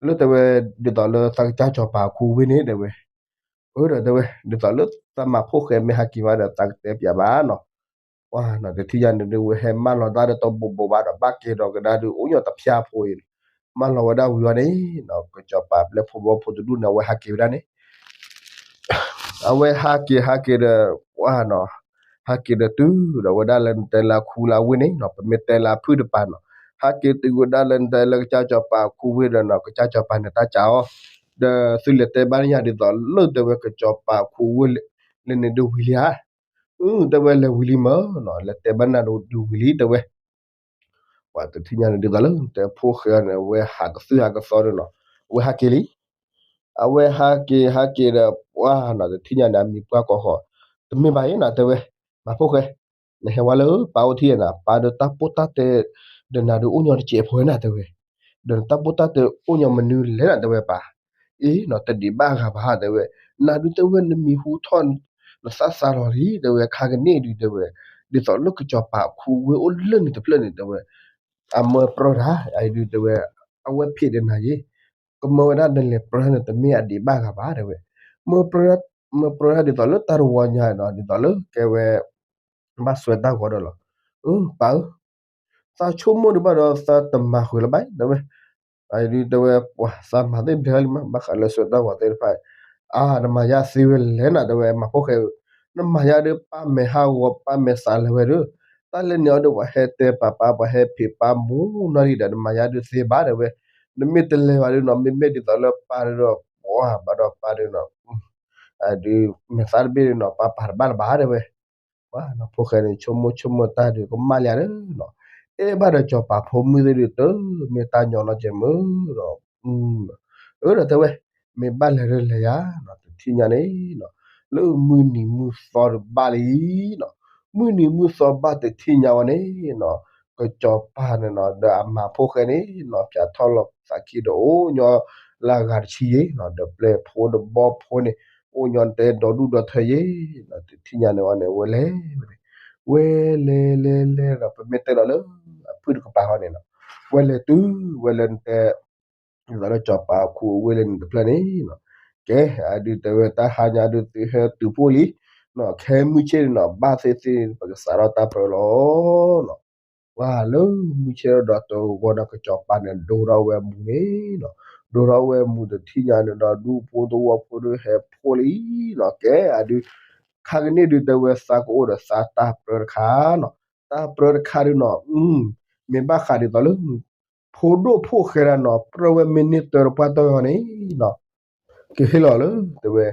လၢတဲဝဲ ဒ်သိးလၢသးကစၢ်စီၤပၤခူဝ့ၢ်န့ၣ်တဲဝဲ, အၢဒီးတဲဝဲ ဒ်သိးလၢသးမၤဖိၣ်ဃဲမ့ၢ်ဟးက့ၤမးဒီး သးကတဲပၠးဘၣ်နီၤ, ပှၤနီၤ တထံၣ်ညါန့ၣ်ဒုး ဝဲဟဲမၢလီၤတၢ်ဒီးတဘိးဘိးဘၣ်ဒီး ဘၣ်ကဲဒီးကဒါဒုး အိၣ်ညီတဖၠၣ်ဖိအံၤ, မၢလီၤဝဲဒၣ်ဝံၤအီၤန့ၣ်နီၤ ကစီၤပၤပျဲၢ်ဖိဘီၣ်ဖိတဒူၣ်န့ၣ် အဝဲဟးက့ၤဝဲဒၣ်န့ၣ် အဝဲဟးက့ၤဟးက့ၤဒီး ပှၤနီၤ, ဟးက့ၤဒီးတုၤဒီးဝဲဒၣ်လၢနတဲလၢခူလၢဝ့ၢ်န့ၣ်နီၤ ပမ့ၢ်တဲလၢဖုၣ်တပၤနီၤ, ဟးက့ၤတုၤဝဲဒၣ်လၢနတဲလၢကစၢ်စီၤပၤခူဝ့ၢ်ဒီးနီၤ ကစၢ်စီၤပၤန့ၣ်တၢ်ကးအီၤ, ဒီးသုလဲၤတဲဘၣ်န့ၢ်ယၤဒ်သိးလၢတဲဝဲကစီၤပၤခူဝ့ၢ်လၢန့ၣ်ဒုးဝံၤလံဧါ, တဲဝဲလဲၤဝံၤလံမၢ်နီၤ လဲၤတဲဘၣ်နၤဒုးဝံၤလံတဲဝဲ ပှၤတထံၣ်ညါန့ၣ် ဒ်သိးလၢတဲဖိၣ်ဃဲအီၤန့ၣ် အဝဲဟးကသုၣ်ဟးကသီဒီးနီၤ, အဝဲဟးက့ၤလံ, အဝဲဟးက့ၤဟးက့ၤဒီး ပှၤနီၤ တထံၣ်ညါန့ၣ် အမံၤပှၢ်ကိးဃီ, တမ့ၢ်ဘၣ်အံၤနီၤ တဲဝဲ, မၤဖိၣ်ဃဲ, နဟဲဝဲလၢပၢ်အိၣ်ထံၣ်နၤ ပၢ်ဒီးတၢ်ပိၢ်တၢ်တဲ ဒီးနၤဒုးအိၣ်ညီတစဲးဖိဝဲနၤတဲဝဲ, ဒီးနတၢ်ပိၢ်တၢ်တဲအိၣ်ညီမနုၤလဲၣ်နၤတဲဝဲပၢ်, အ့နီၤ တဒံးဘၣ်ဂၤဘၣ်တဲဝဲ, နၤဒုးတဲဝဲနမံၤဟူထီၣ် နသးစးလီၤလံတဲဝဲ ခါကန့ၣ်ဒုးတဲဝဲ, ဒ်သိးလၢကစီၤပၤခူဝ့ၢ်အိၣ်လၢန့ၣ်တဖျၢၣ်န့ၣ်တဲဝဲ, အမၢပြၢတၢ် အဒုးတဲဝဲ, အဝဲဖံးဒီးနၤယ့ၣ်, ကမၢဝဲဒၣ်နလဲၤပြၢန့ၣ် တမ့ၢ်အဒံးဘၣ်ဂၤဘၣ်တဲဝဲ, မၢပြၢ, မၢပြၢတၢ်ဒ်သိးလၢတၢ်တဝီညါနီၤ ဒ်သိးလၢကဲဝဲ ဘၣ်စွဲတၢ်ဂီၤဒီးလီၤ, အၢ ပၢ်ဧၢ သးဆိကမိၣ်ဒံးဘၣ်ဒီးသးတမၤဃုာ်လၢၤဘၣ်တဲဝဲ, အဒုးတဲဝဲ ပှၤသးမၤသ့ၣ်ဘျဲၣ်လံမး ဘၣ်ဃးလၢစွဲတၢ်ဂီၤသ့ၣ်တဖၣ်, အါ နမၤယါသ့ဝဲလဲၣ်နၤတဲဝဲ မၤဖိၣ်ဃဲဧၢ, နမၤယါဒုးပၢ်မဲာ်ဟးဂီၤပၢ်မဲာ်သးလၢၤဝဲဒီး, တၢ်လဲၤန့ၣ်အီၤဒီးပှၤဟဲတဲပာ်ပၢ် ပှၤဟဲဖံးပၢ်မူနီၢ်လံဒီး နမၤယါဒုးသ့ဘၣ်တဲဝဲ, နမ့ၢ်တလဲၤဘၣ်ဒုးနီၤ မ့မ့ၢ်ဒ်သိးလၢပၢ်ဒုးဒီး ပှၤဘၣ်ဒီးပၢ်ဒုးနီၤ ဒုးမဲာ်သၣ်တဘ့ၣ်ဒုးနီၤ ပၢ်ပာ်တဘၣ်လၢၤဘၣ်တဲဝဲ, ပှၤနီၤ ဖိၣ်ဃဲန့ၣ် ဆိကမိၣ်ဆိကမိၣ်တၢ်ဒုးကမၣ်လံဧါဒီးနီၤ, အဲၣ်ဘၣ်ဒီးစီၤပၤဖိမုၣ်သ့ၣ်ဒုး တမ့ၢ်တၢ်ညီနီတစဲးမုၢ်ဒီး, အၢဒီးတဲဝဲ, မ့ၢ်ဘၣ်လဲၤဒီးလဲၤယါနီၤ တထံၣ်ညါန့ၣ်နီၤ, လၢမုၢ်နံၤမုၢ်သီဒုးဘၣ်လံနီၤ, မုၢ်နံၤမုၢ်သီဘၣ်တထံၣ်ညါဝဲန့ၣ်နီၤ, ကစီၤပၤန့ၣ်နီၤ ဒီးအမၤဖိၣ်ဃဲန့ၣ်နီၤ ပၠးထီၣ်လီၤသးခံဒီးအိၣ်ညီလၢအဂၤတဆံယ့ၣ်နီၤ ဒီးပျဲၢ်ဖိဒီးဘီၣ်ဖိန့ၣ် အိၣ်ညီတဲဒီဒူၣ်ဒီထၢယ့ၣ်နီၤ တထံၣ်ညါန့ၣ်ဝဲန့ၣ် ဝဲလဲၤ ဝဲလဲၤလဲၤလဲၤဒီး ပမ့ၢ်တဲလီၤလၢ အဖုၣ်တကပၤဃီန့ၣ်နီၤ, ဝဲလဲၤတုၤ ဝဲလဲၤနတဲ ဒ်သိးလၢစီၤပၤခူဝ့ၢ်လၢန့ၣ်တဖျၢၣ်န့ၣ်နီၤ, ကဲ အဒုးတဲဝဲတၢ်ဟါညါဒုးသုဟဲတုၤဖှိၣ်လံနီၤ, ခဲမုၢ်ဆ့ၣ်န့ၣ်နီၤ ဘၣ်သ့ၣ်သ့ၣ်ပကစးထီၣ်တၢ်ပြၢလီၤနီၤ, ပှၤလၢမုၢ်ဆ့ၣ်ဒီးတဂီၤဒီးကစီၤပၤန့ၣ် ဒိထီၣ်ဝဲမူန့ၣ်နီၤ, ဒိထီၣ်ဝဲမူတထံၣ်ညါန့ၣ်ဒီး ဒူဖိသဝီဖိဒုးဟဲဖှိၣ်လံနီၤ, ကဲအဒုး ခါကန့ၣ်ဒုးတဲဝဲသးကအိၣ်ဒီးသးတၢ်ပြၢတခါနီၤ, တၢ်ပြၢတခါဒုးနီၤ, မ့ၢ်ဘၣ်ဃးဒ်သိးလၢ ဖိဒိၣ်ဖိၣ်ဃဲဒၣ်နီၤ ပြၢဝဲမ့ၢ်န့ၢ်တၢတပှၢ်တီၢ်အီၤန့ၣ်နီၤ, ကဟ့ၣ်လီၤလၢ တဲဝဲ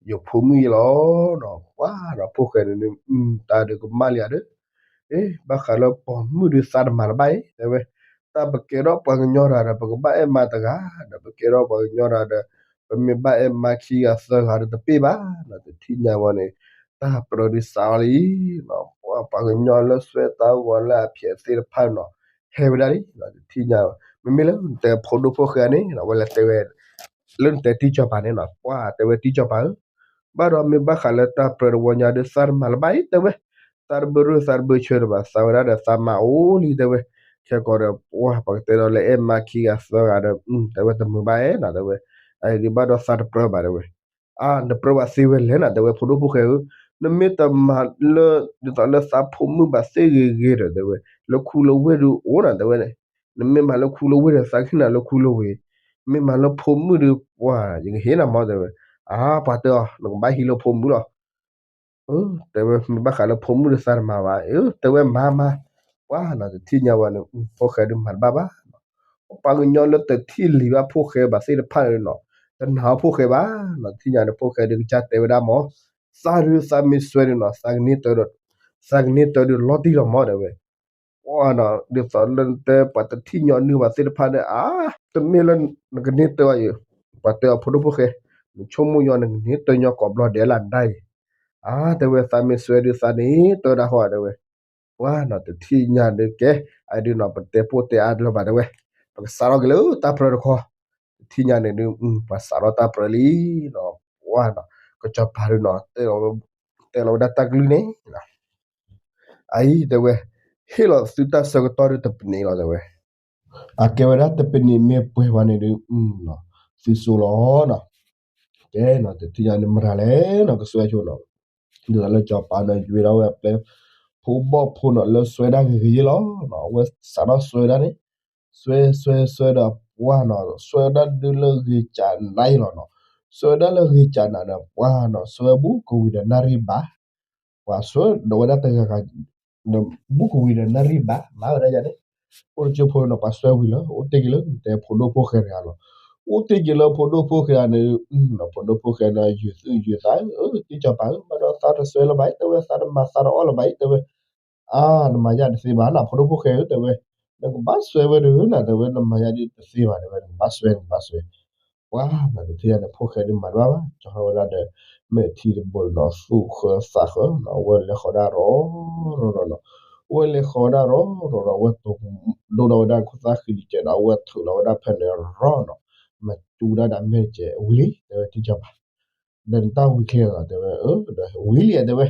ယဖိမုၣ်ယ့ၣ်လီၤနီၤ, ပှၤဒီးဖိၣ်ဃဲန့ၣ် တၢ်ဒုးကမၣ်လံဧါဒီး, အ့ ဘၣ်ဃးလၢပိာ်မုၣ်ဒုးသးတမၤတဘၣ်အံၤ တဲဝဲ, တၢ်ပကဲထီၣ်ပှၤကညီတဂၤဒီး ပကဘၣ်အဲၣ်မါတဂၤဒီး ပကဲထီၣ်ပှၤကညီတဂၤဒီး ပမ့ၢ်ဘၣ်အဲၣ်မါခံဂၤသၢဂၤဒီးတပ့ၢ်ဘၣ်နီၤ, တထံၣ်ညါဝဲန့ၣ် တၢ်ပြၢဒုးစးအီၤလံနီၤ, ပှၤကညီလၢစွဲတၢ်ဂီၤလၢအဖျဲးသ့ၣ်တဖၣ်နီၤ, ဟဲဝဲဒၣ်လံနီၤ, တထံၣ်ညါဝဲ မ့မ့ၢ်လၢနတဲဖိဒိၣ်ဖိၣ်ဃဲန့ၣ် အဝဲလဲၤတဲဝဲ လၢနတဲတံၢ်စီၤပၤန့ၣ်နီၤ, ပှၤတဲဝဲတံၢ်စီၤပၤဧၢ, ဘၣ်ဒီးမ့ၢ်ဘၣ်ဃးလၢတၢ်ပြၢတဝီညါဒီး သးတမၤလၢၤဘၣ်အံၤ တဲဝဲ, သးတဘၢရၢၢ်သးတဘၢဆၢတဘၣ် သးဝဲဒၣ်ဒီးသးမၤအိၣ်လံ တဲဝဲ, ခဲကီးဒီး ပှၤပကတဲဒီးလၢအဲၣ်မါခံဂၤသၢဂၤဒီး တဲဝဲတမုာ်ဘၣ်အဲၣ်နီၤ တဲဝဲ, အအံၤဒုးဘၣ်ဒီးသးတပြၢဘၣ်တဲဝဲ, အါ နပြၢဘၣ်သ့ဝဲလဲၣ်နီၤ တဲဝဲ ဖိဒိၣ်ဖိၣ်ဃဲဧၢ, နမ့ၢ်တမၤလၢ ဒ်သိးလၢသးဖိမုၣ်ဘၣ်သ့ဂ့ၤဂ့ၤဒီး တဲဝဲ, လၢခူလၢဝ့ၢ်ဒုးအိၣ်နီၤ တဲဝဲ, နမ့ၢ်မၤလၢခူလၢဝ့ၢ်ဒီး သးကဟ့ၣ်နၤလၢခူလၢဝ့ၢ်, မ့ၢ်မၤလၢဖိမုၣ်ဒီး ပှၤယကဟ့ၣ်နၤမး တဲဝဲ, အါ ပှၤတဲအီၤ နကဘၣ်ဟံးလၢဖိမုၣ်လီၤ တဲဝဲ မ့ၢ်ဘၣ်ဃးလၢဖိမုၣ်ဒီးသးတမၤဘၣ်, တဲဝဲမၤမၤ, ပှၤနီၤ တထံၣ်ညါဝဲန့ၣ် ဖိၣ်ဃဲဒုးမၤတဘၣ်ဘၣ်, ပှၤကညီလၢတထံၣ်လံၤဘၣ်ဖိၣ်ဃဲဘၣ်သ့ၣ်တဖၣ်န့ၣ်နီၤ, တနာ်အီၤဖိၣ်ဃဲဘၣ်နီၤ, တထံၣ်ညါန့ၣ် ဖိၣ်ဃဲဒုးကစၢ်တဲဝဲဒၣ်မး, သးဒုးသးမ့ၢ်စွဲဒုးနီၤ သးကန့ၢ်တၢ်ဒီး, သးကန့ၢ်တၢ်ဒုးလီၤတံၢ်လီၤမး တဲဝဲ ပှၤနီၤ ဒ်သိးလၢနတဲပှၤတထံၣ်ညီနုၢ်ဘၣ်သ့ၣ်တဖၣ်ဒီး အါ, တမ့ၢ်လၢနကန့ၢ်တၢ်အံၤ, ပှၤတဲအီၤဖိဒိၣ်ဖိၣ်ဃဲ, နဆိကမိၣ်ညီနကန့ၢ်တၢ်ညီကိးဘျီဒဲးလၢနဒၣ်အံၤ, အါ တဲဝဲ သးမ့ၢ်စွဲဒုးသးန့ၢ်တၢ်ဒၣ်ဃီ တဲဝဲ, ပှၤနီၤ တထံၣ်ညါဒုးကဲ, အဒုးနီၤ ပတဲပိၢ်တဲအါတလၢၤဘၣ် တဲဝဲ, ပကစးထီၣ်က့ၤလၢတၢ်ပြၢတခီ, တထံၣ်ညါန့ၣ်ဒုး ပှၤစးထီၣ်တၢ်ပြၢလံနီၤ, ပှၤနီၤ ကစီၤပၤဒုးနီၤ တဲလီၤဝဲဒၣ်တၢ်ကလုၢ်န့ၣ် အအံၤ တဲဝဲ, ဟ့ၣ်လီၤသုတၢ်ဆၢကတီၢ်ဒုးတပနံးလီၤ တဲဝဲ, အကဲဝဲဒၣ်တပနံးမ့ၢ်ပှဲၤဝဲန့ၣ်ဒုး သုစိလီၤနီၤ, ကဲနီၤ တထံၣ်ညါန့ၣ်မတၤလဲၣ်နီၤ ကစွဲဆိနီၤ, ဒ်သိးလၢစီၤပၤနီၤ ယွ့ထီၣ်ဝဲအပျဲၢ်, ဖိဘီၣ်ဖိနီၤ လၢစွဲဒၣ်ဂ့ၤဂ့ၤယ့ၢ်လီၤနီၤ, အဝဲစးထီၣ်စွဲဒၣ်န့ၣ်, စွဲစွဲစွဲဒီးပှၤနီၤ စွဲဒၣ်ဒုးလၢဂ့ၤကၠးနးယ့ၢ်လီၤနီၤ, စွဲဒၣ်လၢဂ့ၤကၠးနးဒီးပှၤနီၤ စွဲဘူးကဝံၤဒီးနၣ်ရံၣ်ဘၣ်, ပှၤစွဲဒီးဝဲဒၣ်တဂၤဂၤ ဒီးဘူးကဝံၤဒီးနၣ်ရံၣ်ဘၣ် မၤဝဲဒၣ်ယၤန့ၣ်, အိၣ်တကၠိဖိနီၤ ပှၤစွဲဝံၤလၢ အိၣ်တ့ၢ်က့ၤလၢ တဲဖိဒိၣ်ဖိၣ်ဃဲတဂၤလီၤ, အိၣ်တ့ၢ်က့ၤလၢဖိဒိၣ်ဖိၣ်ဃဲတဂၤန့ၣ်, ဖိဒိၣ်ဖိၣ်ဃဲန့ၣ် ယုာ်သူၣ်ယုာ်သးဧၢ, တံၢ်စီၤပၤဧၢ ဘၣ်ဒီးသးတစွဲလၢၤဘၣ်အံၤ တဲဝဲ သးတမၤသးတအီၣ်လၢၤဘၣ်အံၤ တဲဝဲ, အါ နမၤယၤတသ့ဘၣ်နီၤ ဖိဒိၣ်ဖိၣ်ဃဲဧၢ တဲဝဲ, နကဘၣ်စွဲဝဲတဂ့ၤနီၤ တဲဝဲ နမၤယၤဒ်တသ့ဘၣ် တဲဝဲ နကဘၣ်စွဲ နကဘၣ်စွဲ ပှၤနီၤ တထံၣ်ညါန့ၣ် ဖိၣ်ဃဲဒုးမၤတဘၣ်ဘၣ် ကၠီထီၣ်ဝဲဒၣ်ဒီး မဲာ်ထံတဘိနီၤ သူၣ်ဃၢသးဃၢနီၤ အဝဲလဲၤဃီၤဒၣ်ရီၤရီၤနီၤ, အဝဲလဲၤဃီၤဝဲဒၣ်ရီၤရီၤဒီး အဝဲတိၢ်ဒိၣ်ထီၣ်ဝဲဒၣ် ခိၣ်သၣ်ဃံတစဲးဒီး အဝဲထုးလီၤဝဲဒၣ်ဖဲန့ၣ်ရီၤနီၤ, မၤတူၢ်ဒၣ်ဒီးမဲာ်တစဲး ဝံၤလံ တဲဝဲ တံၢ်စီၤပၤ ဒီးနတၢ်ဝံၤချ့လီၤ တဲဝဲ, ဒီးဝံၤလံ တဲဝဲ,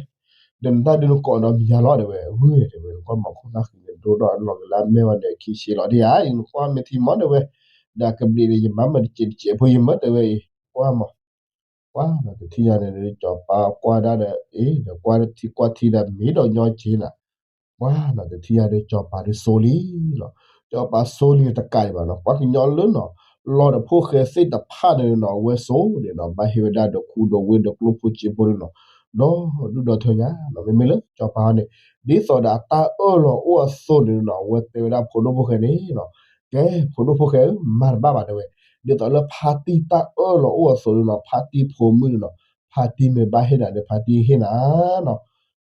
ဒီးနတၢ်ဒုးနကိးဒီးမံၤယါလီၤ တဲဝဲ, ဂုၢ် တဲဝဲ နကွၢ်မး ခိၣ်သၣ်ဃံန့ၣ် ဒိၣ်ထီၣ်လီၤက့ၤလၢအမဲာ်ဝဲန့ၣ် ခံဆံလီၤ ဒ်ဧါ နကွၢ်မဲာ်ထံမး တဲဝဲ, ဒီးအကဘျံးန့ၣ် ယမၤမ့ၢ်တစဲးတစဲးဖိယမၢ တဲဝဲအံၤ ကွၢ်မး, ကွၢ်နီၤ တထံၣ်ညါန့ၣ် စီၤပၤကွၢ်ဒၣ်ဒီး အ့ၣ် ဒီးကွၢ်ထံကွၢ်ထံဒီးမ့ၢ်ဒီးညီက့ၤနၤ ပှၤနီၤ တထံၣ်ညါဒီး စီၤပၤဒုးစိလံလီၤ, စီၤပၤစိလံတကးဒံးဘၣ်နီၤ ပှၤကညီလၢနီၤ လီၤဒီးဖိၣ်ဃဲသ့ၣ်တဖၣ်န့ၣ်နီၤ အဝဲစိန့ၣ်နီၤ ဘၣ်ဟ့ၣ်ဝဲဒၣ်ဒီးခူဒီးဝ့ၢ်ဒီးကျိၣ်ဖိစ့ဖိန့ၣ်နီၤ ဒီဒူၣ်ဒီထၢညါနီၤ မ့မ့ၢ်လၢစီၤပၤန့ၣ် ဒ်သိးဒီးအတၢ်အၢၣ်လီၤအိၣ်အသိးန့ၣ်နီၤ အဝဲတဲဝဲဒၣ်ဖိဒိၣ်ဖိၣ်ဃဲန့ၣ်နီၤ ကဲ ဖိဒိၣ်ဖိၣ်ဃဲဧၢ မၤတဘၣ်ဘၣ်တဲဝဲ, ဒ်သိးလၢဖါတံၢ်တၢ်အၢၣ်လီၤအိၣ်အသိးန့ၣ်နီၤ ဖါတံၢ်ဖိမုၣ်န့ၣ်နီၤ ဖါတံၢ်မ့ၢ်ဘၣ်ဟ့ၣ်နၤဒီး ဖါတံၢ်ဟ့ၣ်နၤနီၤ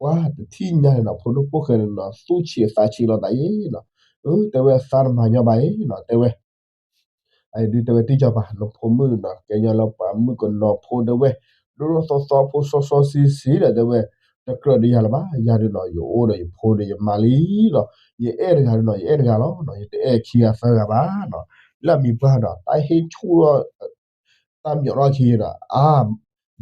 ပှၤတထံၣ်ညါန့ၣ်နီၤ ဖိဒိၣ်ဖိၣ်ဃဲန့ၣ်နီၤ သူၣ်ဆံးသးဆံးလီၤသးအံၤနီၤ, အၢ တဲဝဲ သးတမၤညီဘၣ်အံၤနီၤ တဲဝဲ, အဒုးတဲဝဲ တံၢ်စီၤပၤ နဖိမုၣ်န့ၣ်နီၤ ကဲညီလၢပှၤမုၣ်ကနီၤဖိ တဲဝဲ, ဒိၣ်ဒိၣ်သီသီဖိစီစီဆှံဆှံဒီး တဲဝဲ, တကြၢးဒီးယၤလၢၤဘၣ် ယၤဒုးနီၤ ယအိၣ်ဒီးယဖိဒီးယမါလံနီၤ, ယအဲၣ်တဂၤဒုးနီၤ ယအဲၣ်တဂၤလီၤနီၤ ယတအဲၣ်ခံဂၤသၢဂၤဘၣ်နီၤ, လၢအမံၤပှၢ်ဒီး တၢ်ဟ့ၣ်ဆူၣ်ထီၣ် တၢ်မံၤထီၣ်ခံဒီး အါ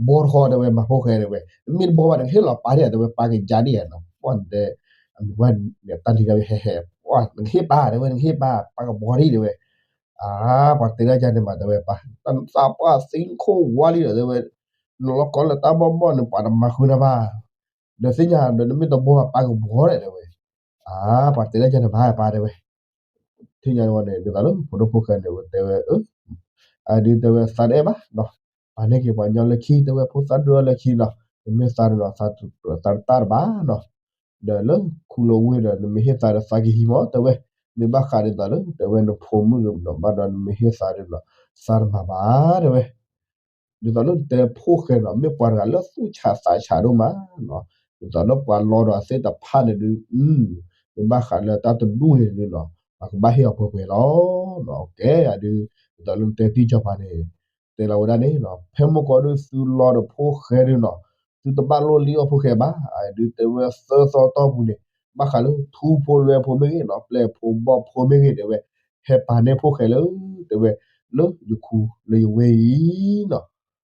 ဘီတခီတဲဝဲ မၤဖိၣ်ဃဲတဲဝဲ မ့ၢ်တဘီဘၣ် နကဟ့ၣ်လီၤပၢ်ဒံးဧါ တဲဝဲ ပၢ်ကယါဒံးဧါနီၤ ပှၢ်တဲ အမံၤပှၢ်န့ၣ် တၢ်လံၤတၢ်ဝဲဟဲဟဲ ပှၢ် နကဟ့ၣ်ပၢ်တဲဝဲ နကဟ့ၣ်ပၢ် ပၢ်ကဘီဒံးတဲဝဲ, အါ ပှၤတဲဒၣ်ယါန့ၣ်မး တဲဝဲ ပၢ် သးပှၢ်သံခိၣ်ဝါလံဒီး တဲဝဲ နလီၤကီလၢတၢ်ဘီၣ်ဘီၣ်န့ၣ် ပှၤတမၤဃုာ်နၤဘၣ် ဒီးသ့ၣ်ညါဒီး နမ့ၢ်တဘီဘၣ် ပၢ်ကဘီဒံး တဲဝဲ, အါ ပှၤတဲဒၣ်ယါန့ၣ်မး ပၢ်တဲဝဲ ထံၣ်ညါန့ၣ်ဝဲန့ၣ် ဒ်သိးလၢဖိဒိၣ်ဖိၣ်ဃဲန့ၣ် တဲဝဲ အၢ အဒုးတဲဝဲ သးတအဲၣ်ဘၣ်နီၤ, ပာ်န့ၢ်က့ၤပှၤညီလၢခံ တဲဝဲ ဖိသၣ်ဒိၣ်ထီၣ်လၢခံနီၤ, နမ့ၢ်သးန့ၣ်နီၤ သးတတၢ်တဘၣ်နီၤ, ဒီးလၢခူလၢဝ့ၢ်ဒီး နမ့ၢ်ဟ့ၣ်သးဒီးသးကဟံးမး တဲဝဲ, မ့ၢ်ဘၣ်ဃးဒ်သိးလၢ တဲဝဲ နဖိမုၣ်န့ၣ်နီၤ ဘၣ်ဒီးနမ့ၢ်ဟ့ၣ်သးဒီးနီၤ သးတမၤဘၣ် တဲဝဲ ဒ်သိးလၢနတဲဖိၣ်ဃဲနီၤ မ့ၢ်ပှၤတဂၤလၢသူၣ်ဆးသးဆးဒိၣ်မးနီၤ, ဒ်သိးလၢပှၤလီၤဒီးအသ့ၣ်တဖၣ်န့ၣ်ဒုး, မ့ၢ်ဘၣ်ဃးလၢတၢ်တဒူၣ်န့ၣ်ဒုးနီၤ ပှၤကဘၣ်ဟ့ၣ်အီၤပှဲၤပှဲၤလီၤ. ကဲ အဒုး ဒ်သိးလၢနတဲတံၢ်စီၤပၤန့ၣ် တဲလီၤဝဲဒၣ်န့ၣ်နီၤ ဖဲမုၢ်ကီၢ်ဒုးသုလီၤဒီးဖိၣ်ဃဲဒုးနီၤ သုတဘၣ်လိၣ်လံအီၣ်ဖိၣ်ဃဲဘၣ်. အဒုးတဲဝဲသၢသီတီၢ်ပူၤန့ၣ် ဘၣ်ဃးလၢထူဖိလွဲဖိမ့ၢ်ဂ့ၤနီၤ ပျဲၢ်ဖိဘီၣ်ဖိမ့ၢ်ဂ့ၤ တဲဝဲ ဟဲပာ်န့ၢ်ဖိၣ်ဃဲလၢ တဲဝဲ လၢယခူလၢယဝ့ၢ်အံၤနီၤ.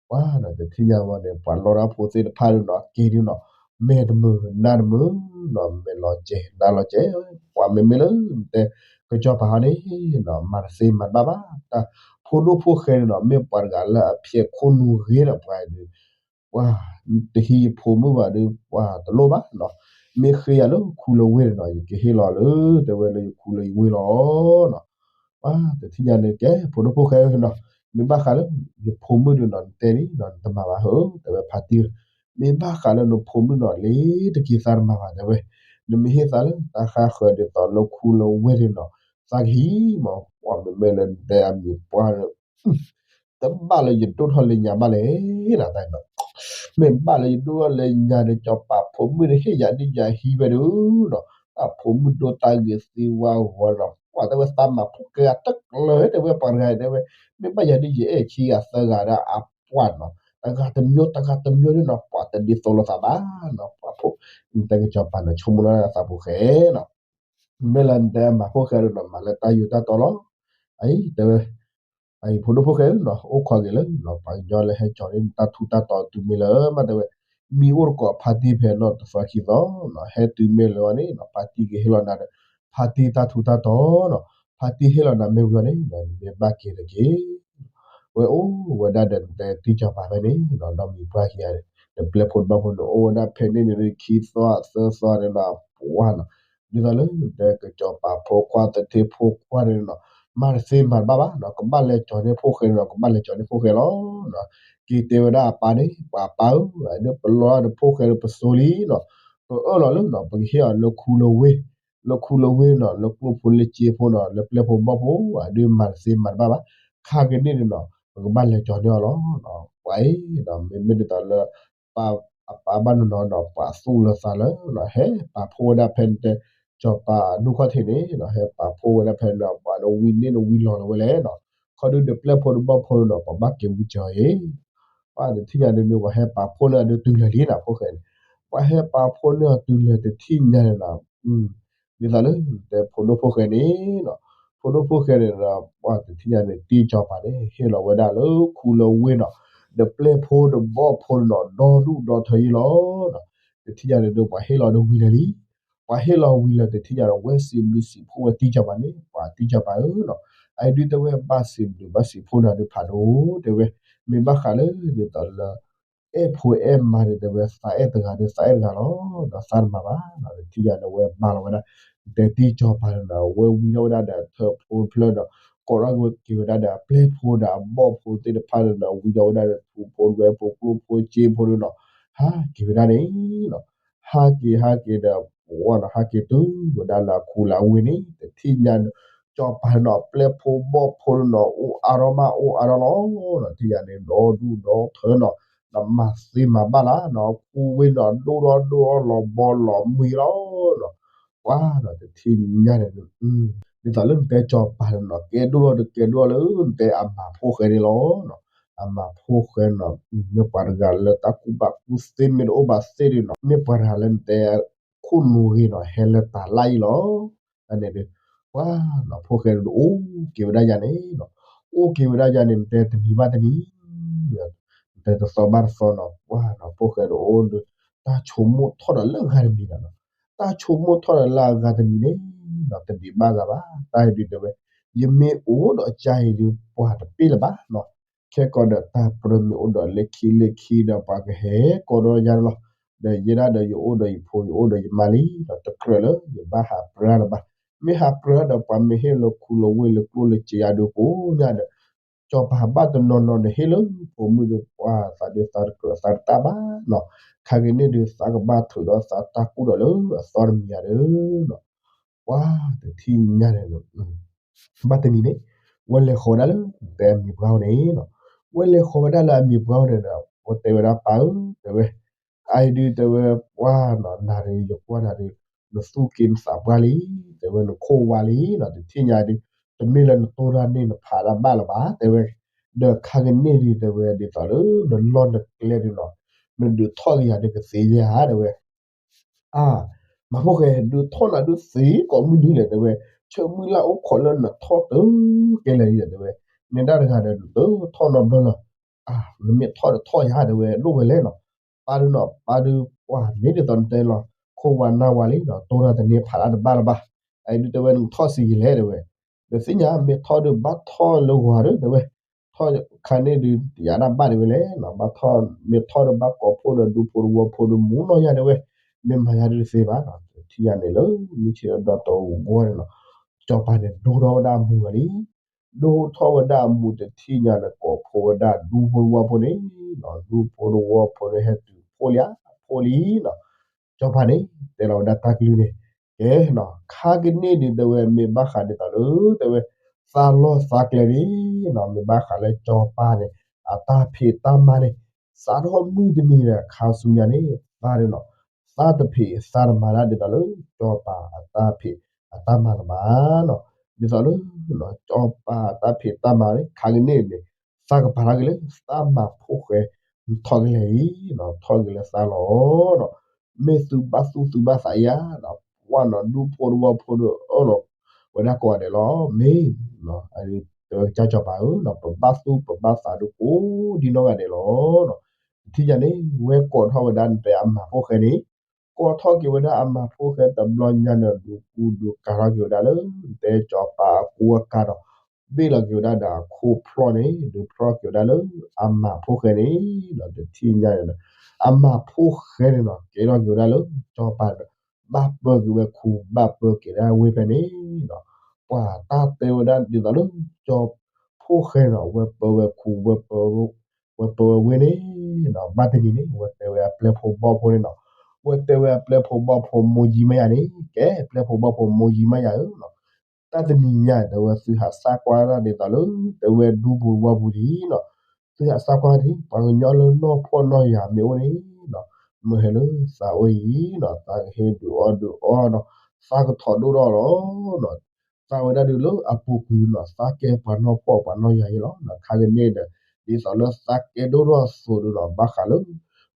ပှၤနီၤ တထံၣ်ညါဝဲန့ၣ် ပှၤလီတၢ်ဖိသ့ၣ်တဖၣ်ဒုးနီၤ က့ၤဒုးနီၤ မဲာ်တမုာ်နါတမုာ်နီၤ မဲာ်လီၤကဲၤနါလီၤကဲၤ ပှၤမ့မ့ၢ်လၢ တဲ ကစီၤပၤဟီန့ၣ်နီၤ မၤတသ့မၤတဘၣ်ဘၣ် တၢ်ဖိဒိၣ်ဖိၣ်ဃဲန့ၣ်နီၤ မ့ၢ်ပှၤတဂၤလၢအဖျဲးခိၣ်နူာ်ဂ့ၤဒီးပှၤဒုး ပှၤတဟံးယဖိမုၣ်ဘၣ်ဒီး ပှၤတလိၣ်ဘၣ်နီၤ. မ့ၢ်ဃ့ယၤလၢခူလၢဝ့ၢ်န့ၣ်နီၤ ယကဟ့ၣ်လီၤလၢ တဲဝဲလၢယခူလၢယဝ့ၢ်လီၤနီၤ. ပှၤတထံၣ်ညါန့ၣ် ကဲ ဖိဒိၣ်ဖိၣ်ဃဲနီၤ မ့ၢ်ဘၣ်ဃးလၢ ယဖိမုၣ်ဒုးနီၤ နတဲလံနီၤ နတမၤဘၣ်ဧၢ တဲဝဲဖါတံၢ်ဧၢ, မ့ၢ်ဘၣ်ဃးလၢနဖိမုၣ်နီၤ လ့ၤတက့ၤသးတမၤဘၣ် တဲဝဲ, နမ့ၢ်ဟ့ၣ်သးလၢတၢ်ဃါဃၢၤဒ်သိးလၢခူလၢဝ့ၢ်ဒုးနီၤ သးကဟံးမး ပှၤမ့မ့ၢ်လၢနတဲအမံၤပှၢ် တဘၣ်လၢယဒိၣ်ထီၣ်လၢညါဘၣ်လဲၣ်နီၤ တၢ်နီၤ, မ့ၢ်ဘၣ်လၢယဒိၣ်ထီၣ်လၢညါဒီး စီၤပၤဖိမုၣ်န့ၣ် ဟ့ၣ်ယၤဒ်ယၤဟံးဝဲဒုးနီၤ, တၢ်ဖိမုၣ်ဒိၣ်တၢ်ဂ့ၤသ့ဝါဂီၤနီၤ, ပှၤတဲဝဲသးမၤဖိၣ်ဃဲအတကျၢၤ တဲဝဲပှၤတဂၤတဲဝဲ, မ့ၢ်ဘၣ်ယၤဒ်ယအဲၣ်ခံဂၤသၢဂၤဒီးအပှၢ်နီၤ, တဂၤတမျိုး တဂၤတမျိုးန့ၣ်နီၤ, ပှၤတဒ်သိးလိာ်သးဘၣ်နီၤ, ပှၤဖိ နတဲကစီၤပၤန့ၣ် ဆိကမိၣ်လၢသးဖိၣ်ဃဲနီၤ မ့ၢ်လၢနတဲမၤဖိၣ်ဃဲဒီးနီၤ မၤလၢတၢ်ယူးတၢ်တီလီၤ. အံၤတဲဝဲ, အံၤဖိဒိၣ်ဖိၣ်ဃဲနီၤ အိၣ်ခိးက့ၤလၢနီၤ ပှၤကညီလၢဟဲကၠီၤန့ၢ်နတၢ်ထူးတၢ်တီၤတုၤမ့ၢ်လၢ မ့ၢ်တဲဝဲ, မံအိၣ်တကိးဖါတံၢ်ဖဲနီၢ်တသီခံသီနီၤ ဟဲတုၤမ့ၢ်လၢအီၤန့ၣ်နီၤ ဖါတံၢ်ကဟ့ၣ်လီၤနၤဒီး ဖါတံၢ်တၢ်ထူးတၢ်တီၤနီၤ ဖါတံၢ်ဟ့ၣ်လီၤနၤမ့ၢ်ဝံၤအီၤန့ၣ်နီၤ နမ့ၢ်ဘၣ်က့ၤတက့ၢ် ဝဲအိၣ်ဝဲဒၣ်ဒီးနတဲတံၢ်စီၤပၤဖဲန့ၣ်နီၤ ဒီးမံၤပှၢ်ခံဂၤန့ၣ် ဒီးပျဲၢ်ဖိတဘီဖိန့ၣ် အိၣ်ဝဲဒၣ်ဖဲန့ၣ်န့ၣ် ခံသီသၢသီန့ၣ်နီၤ ပှၢ်နီၤ, ဒ်သိးလၢနတဲကစီၤပၤဖိခွါသထ့ဖိခွါန့ၣ်နီၤ မၤတသ့မၤတဘၣ်ဘၣ်နီၤ ကဘၣ်လဲၤကၠီၤန့ၢ်ဖိၣ်ဃဲန့ၣ်နီၤ ကဘၣ်လဲၤကၠီၤန့ၢ်ဖိၣ်ဃဲလီၤ. က့ၤတဲဝဲဒၣ်အပၢ်န့ၣ် ပှၤပၢ်ဧၢ, ဒ်ပလီၢ်ဒီးဖိၣ်ဃဲဒီးပစိၤလံနီၤ, ပအၢၣ်လီၤလၢနီၤ ပကဟ့ၣ်အီၤလၢခူလၢဝ့ၢ်, လၢခူလၢဝ့ၢ်နီၤ လၢကျိၣ်ဖိလၢစ့ဖိနီၤ လၢပျဲၢ်ဖိဘီၣ်ဖိ အဒုးမၤတသ့မၤတဘၣ်ဘၣ်, ခါက့ၤန့ၣ်န့ၣ်နီၤ ပကဘၣ်လဲၤကၠီၤန့ၢ်အီၤလီၤ. ပှၤအံၤနီၤ မ့မ့ၢ်ဒ်သိးလၢ ပၢ်အပၢ်ဘၣ်နီၤနီၤနီၤ ပှၤသူၣ်လၢသးလၢနီၤ ဟဲပာ်ဖှိၣ်ဝဲဒၣ်ဖဲန့ၣ်တဲ စီၤပၤနူၢ်ခီၣ်ထံးန့ၣ်နီၤ ဟဲပာ်ဖှိၣ်ဝဲဒၣ်ဖဲန့ၣ်နီၤ ပှၤဒီးဝံၤန့ၣ်ဒီးဝံၤလီၤလီၤဝဲလဲၣ်နီၤ, ခီဒုးဒီးပျဲၢ်ဖိဒီးဘီၣ်ဖိန့ၣ်နီၤ ပှၤဘၣ်က့ၤဝံကၠီၤအံၤ ပှၤတထံၣ်ညါဒုးန့ၣ် ပှၤဟဲပာ်ဖှိၣ်န့ၢ်အီၤဒုးတုၤလၢာ်လံနီၤ ဖိၣ်ဃဲန့ၣ်, ပှၤဟဲပာ်ဖှိၣ်န့ၢ်အီၤတုၤလၢာ်တထံၣ်ညါန့ၣ်နီၤ ဒ်သိးလၢတဲဖိဒိၣ်ဖိၣ်ဃဲန့ၣ်နီၤ, ဖိဒိၣ်ဖိၣ်ဃဲန့ၣ်ဒီး ပှၤတထံၣ်ညါန့ၣ် တံၢ်စီၤပၤန့ၣ် ဟ့ၣ်လီၤဝဲဒၣ်လၢခူလၢဝ့ၢ်နီၤ, ဒီးပျဲၢ်ဖိဒီးဘီၣ်ဖိန့ၣ်နီၤ ဒီဒူၣ်ဒီထၢအံၤလီၤ. တထံၣ်ညါန့ၣ်ဒီး ပှၤဟ့ၣ်လီၤဒီးဝံၤလၢာ်လံ ပှၤဟ့ၣ်လီၤဝံၤလၢာ်တထံၣ်ညါဒီး ဝဲစံးဘျုးစံးဖှိၣ်ဝဲတံၢ်စီၤပၤန့ၣ် ပှၤတံၢ်စီၤပၤဧၢနီၤ, အအံၤဒုးတဲဝဲဘၣ်စံးဘျုးဘၣ်စံးဖှိၣ်နၤဒုးဖးဒိၣ် တဲဝဲ, မ့ၢ်ဘၣ်ဃးလၢဒ်သိးလၢ အဲၣ်ဖိအဲၣ်မါန့ၣ် တဲဝဲသးအဲၣ်တဂၤဒီးသးအဲၣ်တဂၤလီၤ, ဒီးသးတမၤဘၣ်နီၤ, တထံၣ်ညါန့ၣ် ဝဲဘါလီၤဝဲဒၣ် တဲတံၢ်စီၤပၤန့ၣ်ဒီး ဝဲဝံထီၣ်ဝဲဒၣ်ဒီးထၢဖိတဖျၢၣ်ဒီး ကိးထီၣ်က့ၤဝဲဒၣ်ဒီးအပျဲၢ်ဖိဒီးအဘီၣ်ဖိသ့ၣ်တဖၣ်န့ၣ်ဒီး ဝံထီၣ်ဝဲဒၣ်ဒီးထူဖိလွဲဖိကျိၣ်ဖိစ့ဖိန့ၣ်နီၤ, ဟးက့ၤဝဲဒၣ်န့ၣ်နီၤ, ဟးက့ၤဟးက့ၤဒီး ပှၤနီၤ ဟးက့ၤတုၤဝဲဒၣ်လၢအခူလၢအဝ့ၢ်န့ၣ် တထံၣ်ညါန့ၣ် စီၤပၤန့ၣ်နီၤ ပျဲၢ်ဖိဘီၣ်ဖိန့ၣ်နီၤ အိၣ်အါထီၣ်မးအိၣ်အါထီၣ်လီၤ, တထံၣ်ညါန့ၣ် ဒီဒူၣ်ဒီထၢနီၤ, ဒီးမၤသ့မၤဘၣ်လၢနီၤ ခူဝ့ၢ်နီၤ ဒိၣ်ထီၣ်ဒိၣ်ထီၣ်လီၤဘီလီၤမုၢ်လီၤနီၤ, ပှၤနီၤ တထံၣ်ညါန့ၣ် ဒ်သိးလၢနတဲစီၤပၤန့ၣ်နီၤ ကဲဒိၣ်ထီၣ်ဒီးကဲဒိၣ်ထီၣ်လၢနတဲအမၤဖိၣ်ဃဲန့ၣ်လီၤနီၤ, အမၤဖိၣ်ဃဲနီၤ မ့ၢ်ပှၤတဂၤလၢတၢ်ကူၣ်ဘၣ်ကူၣ်သ့မ့ၢ်တအိၣ်ဘၣ်သ့ၣ်ဒုးနီၤ မ့ၢ်ပှၤတဂၤလၢနတဲ ခိၣ်နူာ်ဂ့ၤနီၤ ဟဲလၢတၢ်လၢ်အံၤလီၤ. အန့ၣ်ဒီး ပှၤနီၤ ဖိၣ်ဃဲဒီးအိၣ်က့ၤဝဲဒၣ်ယၤန့ၣ်နီၤ, အိၣ်က့ၤဝဲဒၣ်ယၤန့ၣ် နတဲတနံၤဘၣ်တနံၤ နတဲတသီဘၣ်တသီနီၤ ပှၤနီၤ ဖိၣ်ဃဲဒီးအိၣ်ဒီး တၢ်ဆိကမိၣ်ထီၣ်ဒီးလၢအဂၤတမံၤနီၤ, တၢ်ဆိကမိၣ်ထီၣ်ဒီးလၢအဂၤတမံၤန့ၣ်နီၤ တဒံးဘၣ်ဂၤဘၣ် တၢ်အံၤဒုးတဲဝဲ ယမ့ၢ်အိၣ်ဒီးကၢ်အံၤဒုး ပှၤတပ့ၢ်လၢၤဘၣ်နီၤ ခဲကီးဒီးတၢ်ပြၢမ့ၢ်အိၣ်ဒီးလၢခံလၢခံဒီးပှၤကဟဲကိးဒီးယၤလီၤ, ဒီးယဲဒၣ်ဒီးယအိၣ်ဒီးယဖိ ယအိၣ်ဒီးယမါလံဒီး တကြၢးလၢယဘၣ်ဟးပြၢလၢၤဘၣ်, မ့ၢ်ဟးပြၢဒီးပှၤမ့ၢ်ဟ့ၣ်လၢခူလၢဝ့ၢ်လၢကျိၣ်လၢစ့ယၤဒုးကိးညါဒီး စီၤပၤဘၣ်တနီၤနီၤန့ၣ်ဟ့ၣ်လၢဖိမုၣ်ဒီးပှၤသးဒုးသးတကြၢးသးတတၢ်ဘၣ်နီၤ, ခါက့ၤန့ၣ်ဒုးသးကဘၣ်ထုးဒီးသးတၢ်ကူၣ်ဒီးလၢအသီတမံၤယၤဒီးနီၤ ပှၤတထံၣ်ညါန့ၣ် ဘၣ်တနံၤန့ၣ် ဝဲလဲၤဃီၤဝဲဒၣ်လၢ တဲအမံၤပှၢ်အိၣ်န့ၣ်နီၤ, ဝဲလဲၤဃီၤဝဲဒၣ်လၢအမံၤပှၢ်အိၣ်န့ၣ်ဒီး ဝဲတဲဝဲဒၣ်ပၢ်ဧၢ တဲဝဲ, အအံၤဒုးတဲဝဲ ပှၤနီၤ နၤဒုးယကွၢ်နၤဒုး နသူၣ်က့နသးပှၢ်လံ, တဲဝဲနခိၣ်ဝါလံနီၤ တထံၣ်ညါဒုး တမ့ၢ်လၢနတိၢ်တၢ်န့ၢ်နဖးတၢ်ဘၣ်လၢၤဘၣ် တဲဝဲ, ဒီးခါကန့ၣ်ဒုး တဲဝဲ ဒ်သိးလၢနလီၢ်နကျဲဒုးနီၤ နဒုးထီၣ်က့ၤယၤဒုးကသ့ဧါ တဲဝဲ အါ, မၤဖိၣ်ဃဲ ဒုးထီၣ်နၤဒုးသ့ကိးမုၢ်နံၤလဲၣ် တဲဝဲ, ဆၢမုၢ်လၢ်အိၣ်ခိးလၢနထီၣ်တကဲလဲၣ်ဒီးတဲဝဲ, နဲဒၣ်တဂၤဒီး တထီၣ်နီတဘျီလီၤ. နမ့ၢ်ထီၣ်တထီၣ်ယၤတဲဝဲ ဒိၣ်ဝဲလဲၣ်နီၤ. ပၢ်ဒုနီၤ ပၢ်ဒု ပှၤမ့ၢ်ဒ်သိးနတဲလီၤ ခိၣ်ဝါနၢ်ဝါလံနီၤ တိၢ်တၢ်တန့ၢ်ဖးလၢတဘၣ်တဘၣ်. အအံၤဒုတဲဝဲ နထီၣ်စံးယံာ်လဲၣ်တဲဝဲ, ဒီးသ့ၣ်ညါ မ့ၢ်ထီၣ်ဒီးဘၣ်ထီၣ်လၢဂီၤဒီးတဲဝဲ, ထီၣ်ခါန့ၣ်ဒုး တယၤဒၣ်ဘၣ်တဲဝဲလဲၣ်နီၤ ဘၣ်ထီၣ် မ့ၢ်ထီၣ်ဒီးဘၣ်ကိးဖှိၣ်ဒီးဒူဖိတဝီဖိဒီးမူနီၢ်ယၤတဲဝဲ, မ့ၢ်မၤယၤဒုးတသ့ဘၣ်နီၤ တထံၣ်ညါန့ၣ်လၢမုၢ်ဆ့ၣ်ဒီးဒီတဝီန့ၣ်နီၤ, စီၤပၤန့ၣ် ဒိၣ်ထီၣ်ဝဲဒၣ်အမူဂၤလံ ဒိၣ်ထီၣ်ဝဲဒၣ်အမူတထံၣ်ညါန့ၣ် ကိးဖှိၣ်ဝဲဒၣ်ဒူဖိတဝီဖိန့ၣ်နီၤ ဒူဖိတဝီဖိန့ၣ် ဟဲတုၤဖှိၣ်လံဧါ ဖှိၣ်လံနီၤ. စီၤပၤန့ၣ် တဲလီၤဝဲဒၣ်တၢ်ကလုၢ်န့ၣ် ကဲနီၤ ခါကန့ၣ်ဒုးတဲဝဲ မ့ၢ်ဘၣ်ဃးဒ်သိးလၢတဲဝဲ သးလီၢ်သးကျဲန့ၣ်နီၤ မ့ၢ်ဘၣ်ဃးလၢစီၤပၤန့ၣ် အတၢ်ဖံးတၢ်မၤန့ၣ် စးထီၣ်မုၢ်တနံၤဒီးခါဆူညါန့ၣ် သးဒုးနီၤ သးတဖံးသးတမၤဒၣ်ဒ်သိးလၢ စီၤပၤအတၢ်ဖံးအတၢ်မၤတမၤနီၤ, ဒ်သိးလၢ စီၤပၤအတၢ်ဖံးတၢ်မၤန့ၣ် ခါကန့ၣ်န့ၣ် သးကပာ်ထီၣ်က့ၤလၢ သးမၤဖိၣ်ဃဲ ထီၣ်ကလဲာ်အံၤနီၤ ထီၣ်က့ၤလၢသးလီၤနီၤ, မ့ၢ်သုဘၣ်သူၣ်သုဘၣ်သးယါနီၤ ပှၢ်နီၤ ဒူဖိတဝီဖိဒီးအၢၣ်လီၤ ဝဲဒၣ်ကိးဂၤဒဲးလီၤ မ့ၢ် တဲဝဲကစၢ်စီၤပၤဧၢနီၤ ပဘၣ်သူၣ်ပဘၣ်သးဒီးကိးဒ်နီၢ်ဂၤဒဲးလီၤနီၤ, တထံၣ်ညါန့ၣ် ဝဲကိးထီၣ်ဝဲဒၣ်နတဲအမၤဖိၣ်ဃဲန့ၣ် ကိးထီၣ်က့ၤဝဲဒၣ်အမၤဖိၣ်ဃဲတဘျီညါန့ၣ် ဒုးကူဒုးကၤထီၣ်က့ၤဝဲဒၣ်လၢ နတဲစီၤပၤအကူအကၤဒီး ဘ့ၣ်လီၤက့ၤဝဲဒၣ်ဒီးအခိၣ်ဖျီၣ်န့ၣ် ဒုးဖျီၣ်က့ၤဝဲဒၣ်လၢ အမၤဖိၣ်ဃဲန့ၣ်နီၤ တထံၣ်ညါန့ၣ်ဒီး အမၤဖိၣ်ဃဲန့ၣ်နီၤ ကဲထီၣ်က့ၤဝဲဒၣ်လၢ စီၤပၤဒီး ဘၣ်ပၢက့ၤဝဲခူ ဘၣ်ပၢက့ၤဒၣ်ဝ့ၢ်ဖဲန့ၣ်နီၤ, ပှၤတၢ်တဲဝဲဒၣ်ဒ်သိးလၢ စီၤဖိၣ်ဃဲနီၤ ဝဲပၢဝဲခူ ဝဲပၢဝဲဝ့ၢ်န့ၣ်နီၤ ဘၣ်တနံၤန့ၣ် ဝဲတဲဝဲအပျဲၢ်ဖိဘီၣ်ဖိန့ၣ်နီၤ, ဝဲတဲဝဲအပျဲၢ်ဖိဘီၣ်ဖိမိၢ်ယံၤမးယၤန့ၣ် ကဲ ပျဲၢ်ဖိဘီၣ်ဖိမိၢ်ယံၤမးယၤဧၢနီၤ, တၢ်တနံၤညါတဲဝဲသုဟးစၢ်ကွၢ်ဒၣ်ဒ်သိးလၢ တဲဝဲဒူဖိတဝီဖိဒ်နီၤ, သုဟးစၢ်ကွၢ်ဒ် ပှၤကညီလၢနီၢ်ဖှီၣ်နီၢ်ယာ်မ့ၢ်အိၣ်န့ၣ်နီၤ, မ့ၢ်ဟဲလၢသးအိၣ်အံၤနီၤ သးကဟ့ၣ်ဒုးအီၣ်ဒုးအီနီၤ, သးကထီၣ်ဒိၣ်ထီၣ်လီၤနီၤ, သးဝဲဒၣ်ဒုးလၢအပူၤကွံာ်နီၤ သးကဲပှၤနီၢ်ဖှီၣ်ပှၤနီၢ်ယာ်အံၤလီၤ, ခါကန့ၣ်ဒီး ဒ်သိးလၢသးကဲဒိၣ်ထီၣ်အသိးဒီးနီၤ ဘၣ်ဃးလၢ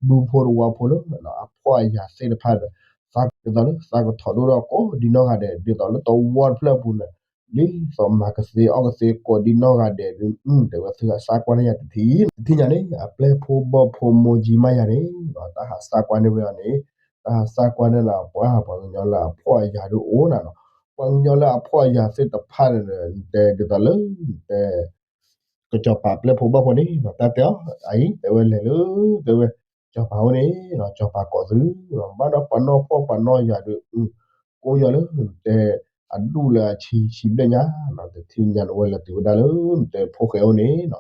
ဒူဖိတဝီဖိလၢ အဖှီၣ်အယာ်သ့ၣ်တဖၣ်ဒီး ဒ်သိးလၢသးကထီၣ်ဒိၣ်ထီၣ်ကိးဒ်နီၢ်ဂၤဒဲး ဒ်သိးလၢတဝီတဖျၢၣ်အပူၤန့ၣ် ဒ်သိးမၤကသ့အီၣ်ကသ့ကိးဒ်နီၢ်ဂၤဒဲးဒုး တဲဝဲသုဟးစၢ်ကွၢ်န့ၢ်ယၤတထံၣ်, တထံၣ်ညါန့ၣ် အပျဲၢ်ဖိဘီၣ်ဖိမိၢ်ယံၤမးယၤန့ၣ် တၢ်ဟးစၢ်ကွၢ်န့ၢ်ဝဲအီၤန့ၣ် တၢ်ဟးစၢ်ကွၢ်န့ၢ်ဒီးပှၤ ပှၤကညီလၢအဖှီၣ်အယာ်ဒုးအိၣ်နၤနီၤ, ပှၤကညီလၢအဖှီၣ်အယာ်သ့ၣ်တဖၣ်န့ၣ် တဲဒ်သိးလၢ တဲ ကစီၤပၤပျဲၢ်ဖိဘီၣ်ဖိန့ၣ် တၢ်တဲအီၤ အအံၤ တဲဝဲလဲၤလၢ တဲဝဲ စီၤပၤအိၣ်န့ၣ် စီၤပၤကိးသု ဘၣ်ဒီးပှၤနီၢ်ဖှီၣ်ပှၤနီၢ်ယာ်ဒီး ကိးညီလၢ တဲ အဒူၣ်လၢအဆံးဆံးဘျဲၣ်ညါနီၤ တထံၣ်ညါန့ၣ် ဝဲလဲၤတုၤဝဲဒၣ်လၢ တဲဖိၣ်ဃဲအိၣ်န့ၣ်နီၤ,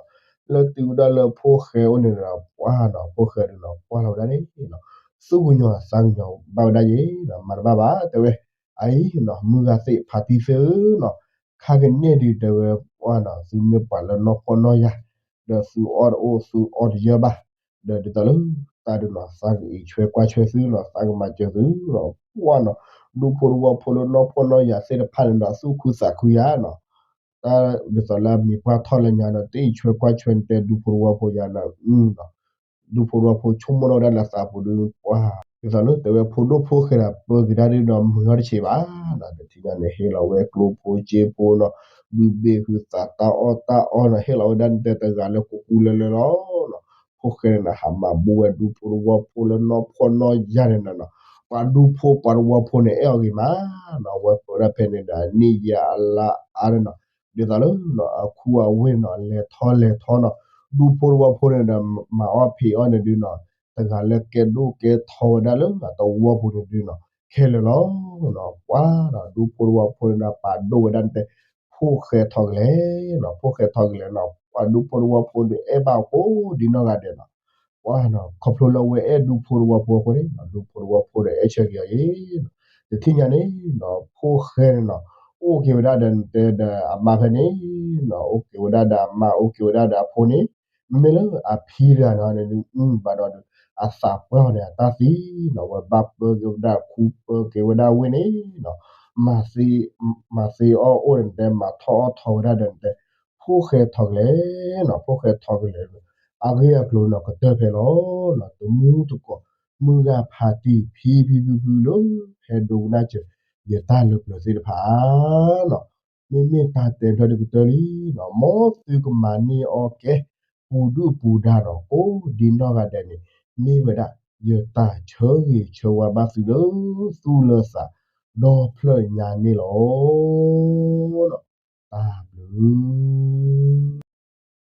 လဲၤတုၤဝဲဒၣ်လၢဖိၣ်ဃဲအိၣ်န့ၣ်ဒီး ပှၢ်နီၤ ဖိၣ်ဃဲဒုးနီၤ ကွၢ်လီၤဝဲဒၣ်န့ၣ်နီၤ, သူၣ်ကညီၤသးကညီၤဘၣ်ဝဲဒၣ်ယဲနီၤ မၤတဘၣ်ဘၣ် တဲဝဲ အအံၤနီၤ မုၢ်ဂၤသ့ၣ်ဖါတံၢ်သ့ၣ်ဧၢနီၤ, ခါကန့ၣ်ဒုးတဲဝဲ ပှၢ်နီၤ သုမ့ၢ်ပှၤလၢနီၢ်ဖှီၣ်နီၢ်ယာ် ဒီးသုအီၣ်တအိၣ်သုအီတယၢၢ်ဘၣ်, ဒီးဒ်သိးလၢ သးဒုးနီၤ သးကအံးဆွဲကွၢ်ဆွဲသုနီၤ သးကမၤစၢၤသုနီၤ ပှၢ်နီၤ ဒူဖိတဝီဖိလၢနီၢ်ဖှီၣ်နီၢ်ယာ်သ့ၣ်တဖၣ်န့ၣ်ဒီး သူၣ်ခုသးခုယၤနီၤ, တၢ်ဒ်သိးလၢအမံၤပှၢ်ထီၣ်လၢညါဒီး တအံးဆွဲကွၢ်ဆွဲနတဲဒူဖိတဝီဖိယၤနီၤ ဒူဖိတဝီဖိဆိကမိၣ်ထီၣ်ဝဲဒၣ်လၢသးပူၤဒုး ပှၢ် ဒ်သိးလၢတဲဝဲဖိဒိၣ်ဖိၣ်ဃဲဒီး ပၢက့ၤတၢ်ဒုးဒီးမုာ်ထီၣ်တဆံးဘၣ်နီၤ တထံၣ်ညါန့ၣ် ဟ့ၣ်လီၤဝဲကျိဖိစ့ဖိနီၤ ဘုဘ့ၣ်ဟုသးတၢ်အီၣ်တၢ်အီနီၤ ဟ့ၣ်လီၤဝဲဒၣ်နတဲတဂၤလၢကူကူလၢလၢလီၤနီၤ, ဖိၣ်ဃဲန့ၣ်နီၤ ဟးမၤဘူးဝဲဒူဖိတဝီဖိလၢနီၢ်ဖှီၣ်နီၢ်ယာ်န့ၣ်နီၤ ပှၤဒူဖိပှၤတဝီဖိန့ၣ် အဲၣ်အီၤဂ့ၤမးနီၤ ဝဲပၢဒၣ်ဖဲန့ၣ်ဒီး အနံၣ်ယဲၢ်အလါအါန့ၣ်နီၤ ဒ်သိးလၢ အခူအဝ့ၢ်နီၤ လဲၤထီၣ်လဲၤထီနီၤ ဒူဖိတဝီဖိန့ၣ်ဒီး မၤအီၣ်ဖံးအီၣ်န့ၣ်ဒုးနီၤ တဂၤလၢကဲဒိၣ်ကဲထီဝဲဒၣ်လၢအတဝီပူၤန့ၣ်ဒုးနီၤ ခဲလၢာ်လီၤနီၤ ပှၢ်နီၤ ဒူဖိတဝီဖိန့ၣ်ဒီး ပာ်ဒိၣ်ဝဲဒၣ်နတဲ ဖိၣ်ဃဲထီၣ်ကလဲာ်နီၤ ဖိၣ်ဃဲထီၣ်ကလဲာ်နီၤ ပှၤဒူဖိတဝီဖိဒီး အဲၣ်ဘၣ်အီၤကိးဒ်နီၢ်ဂၤဒဲးနီၤ ပှၢ်နီၤ ခီဖျိလၢအဝဲအဲၣ်ဒူဖိတဝီဖိအဃိန့ၣ်နီၤ ဒူဖိတဝီဖိဒီး အဲၣ်ဆၢက့ၤအီၤယဲနီၤ တထံၣ်ညါန့ၣ်နီၤ ဖိၣ်ဃဲန့ၣ်နီၤ အိၣ်က့ၤဝဲဒၣ်ဒီးနတဲဒီးအမါဖဲန့ၣ်နီၤ အိၣ်က့ၤဝဲဒၣ်ဒီးအမါ အိၣ်က့ၤဝဲဒၣ်ဒီးအဖိန့ၣ် မ့မ့ၢ်လၢအဖံတဂၤန့ၣ်န့ၣ် အုၣ်ဘၣ်ဒီး အသးပှၢ်အီၤန့ၣ် အတၢ်သံနီၤ ဝဲဘၣ်ပၢက့ၤဝဲဒၣ်ခူ ပၢက့ၤဝဲဒၣ်ဝ့ၢ်န့ၣ်နီၤ မၤသ့ မၤသ့အီၣ်အိၣ်ဒီးနတဲ မၤထီၣ်အီၣ်ထီဝဲဒၣ်ဒီးနတဲ ဖိၣ်ဃဲထီၣ်ကလဲာ်နီၤ ဖိၣ်ဃဲထီၣ်ကလဲာ် အဂ့ၢ်အကျိၤနီၤ ကတၢၢ်ဖဲလီၤနီၤ တမူတကိး မုၢ်ဂၤဖးတံၢ် ဖံဖံဖုဖုလၢ ဟဲဒိကနၣ်စၢၤ ယတၢ်လၢပျၢၤသ့ၣ်တဖၣ်ဧါလီၤ. မ့မ့ၢ်တၢ်တဲဖျါဒ်ကတၢၢ်လံလီၤ. မ်သုကမၤန့ၢ်အီၤကဲ ပူၤဒုၣ်ပူၤဒါဒီး ကိးဒံနီၢ်ဂၤဒဲးန့ၣ် မ့ၢ်ဝဲဒၣ် ယတၢ်ဆၢဂ့ၤဆၢဝါဘၣ်သုလၢသူၣ်လၢသး ဒီဖျၢၣ်ညါန့ၣ်လီၤ. တၢ်ဘျုး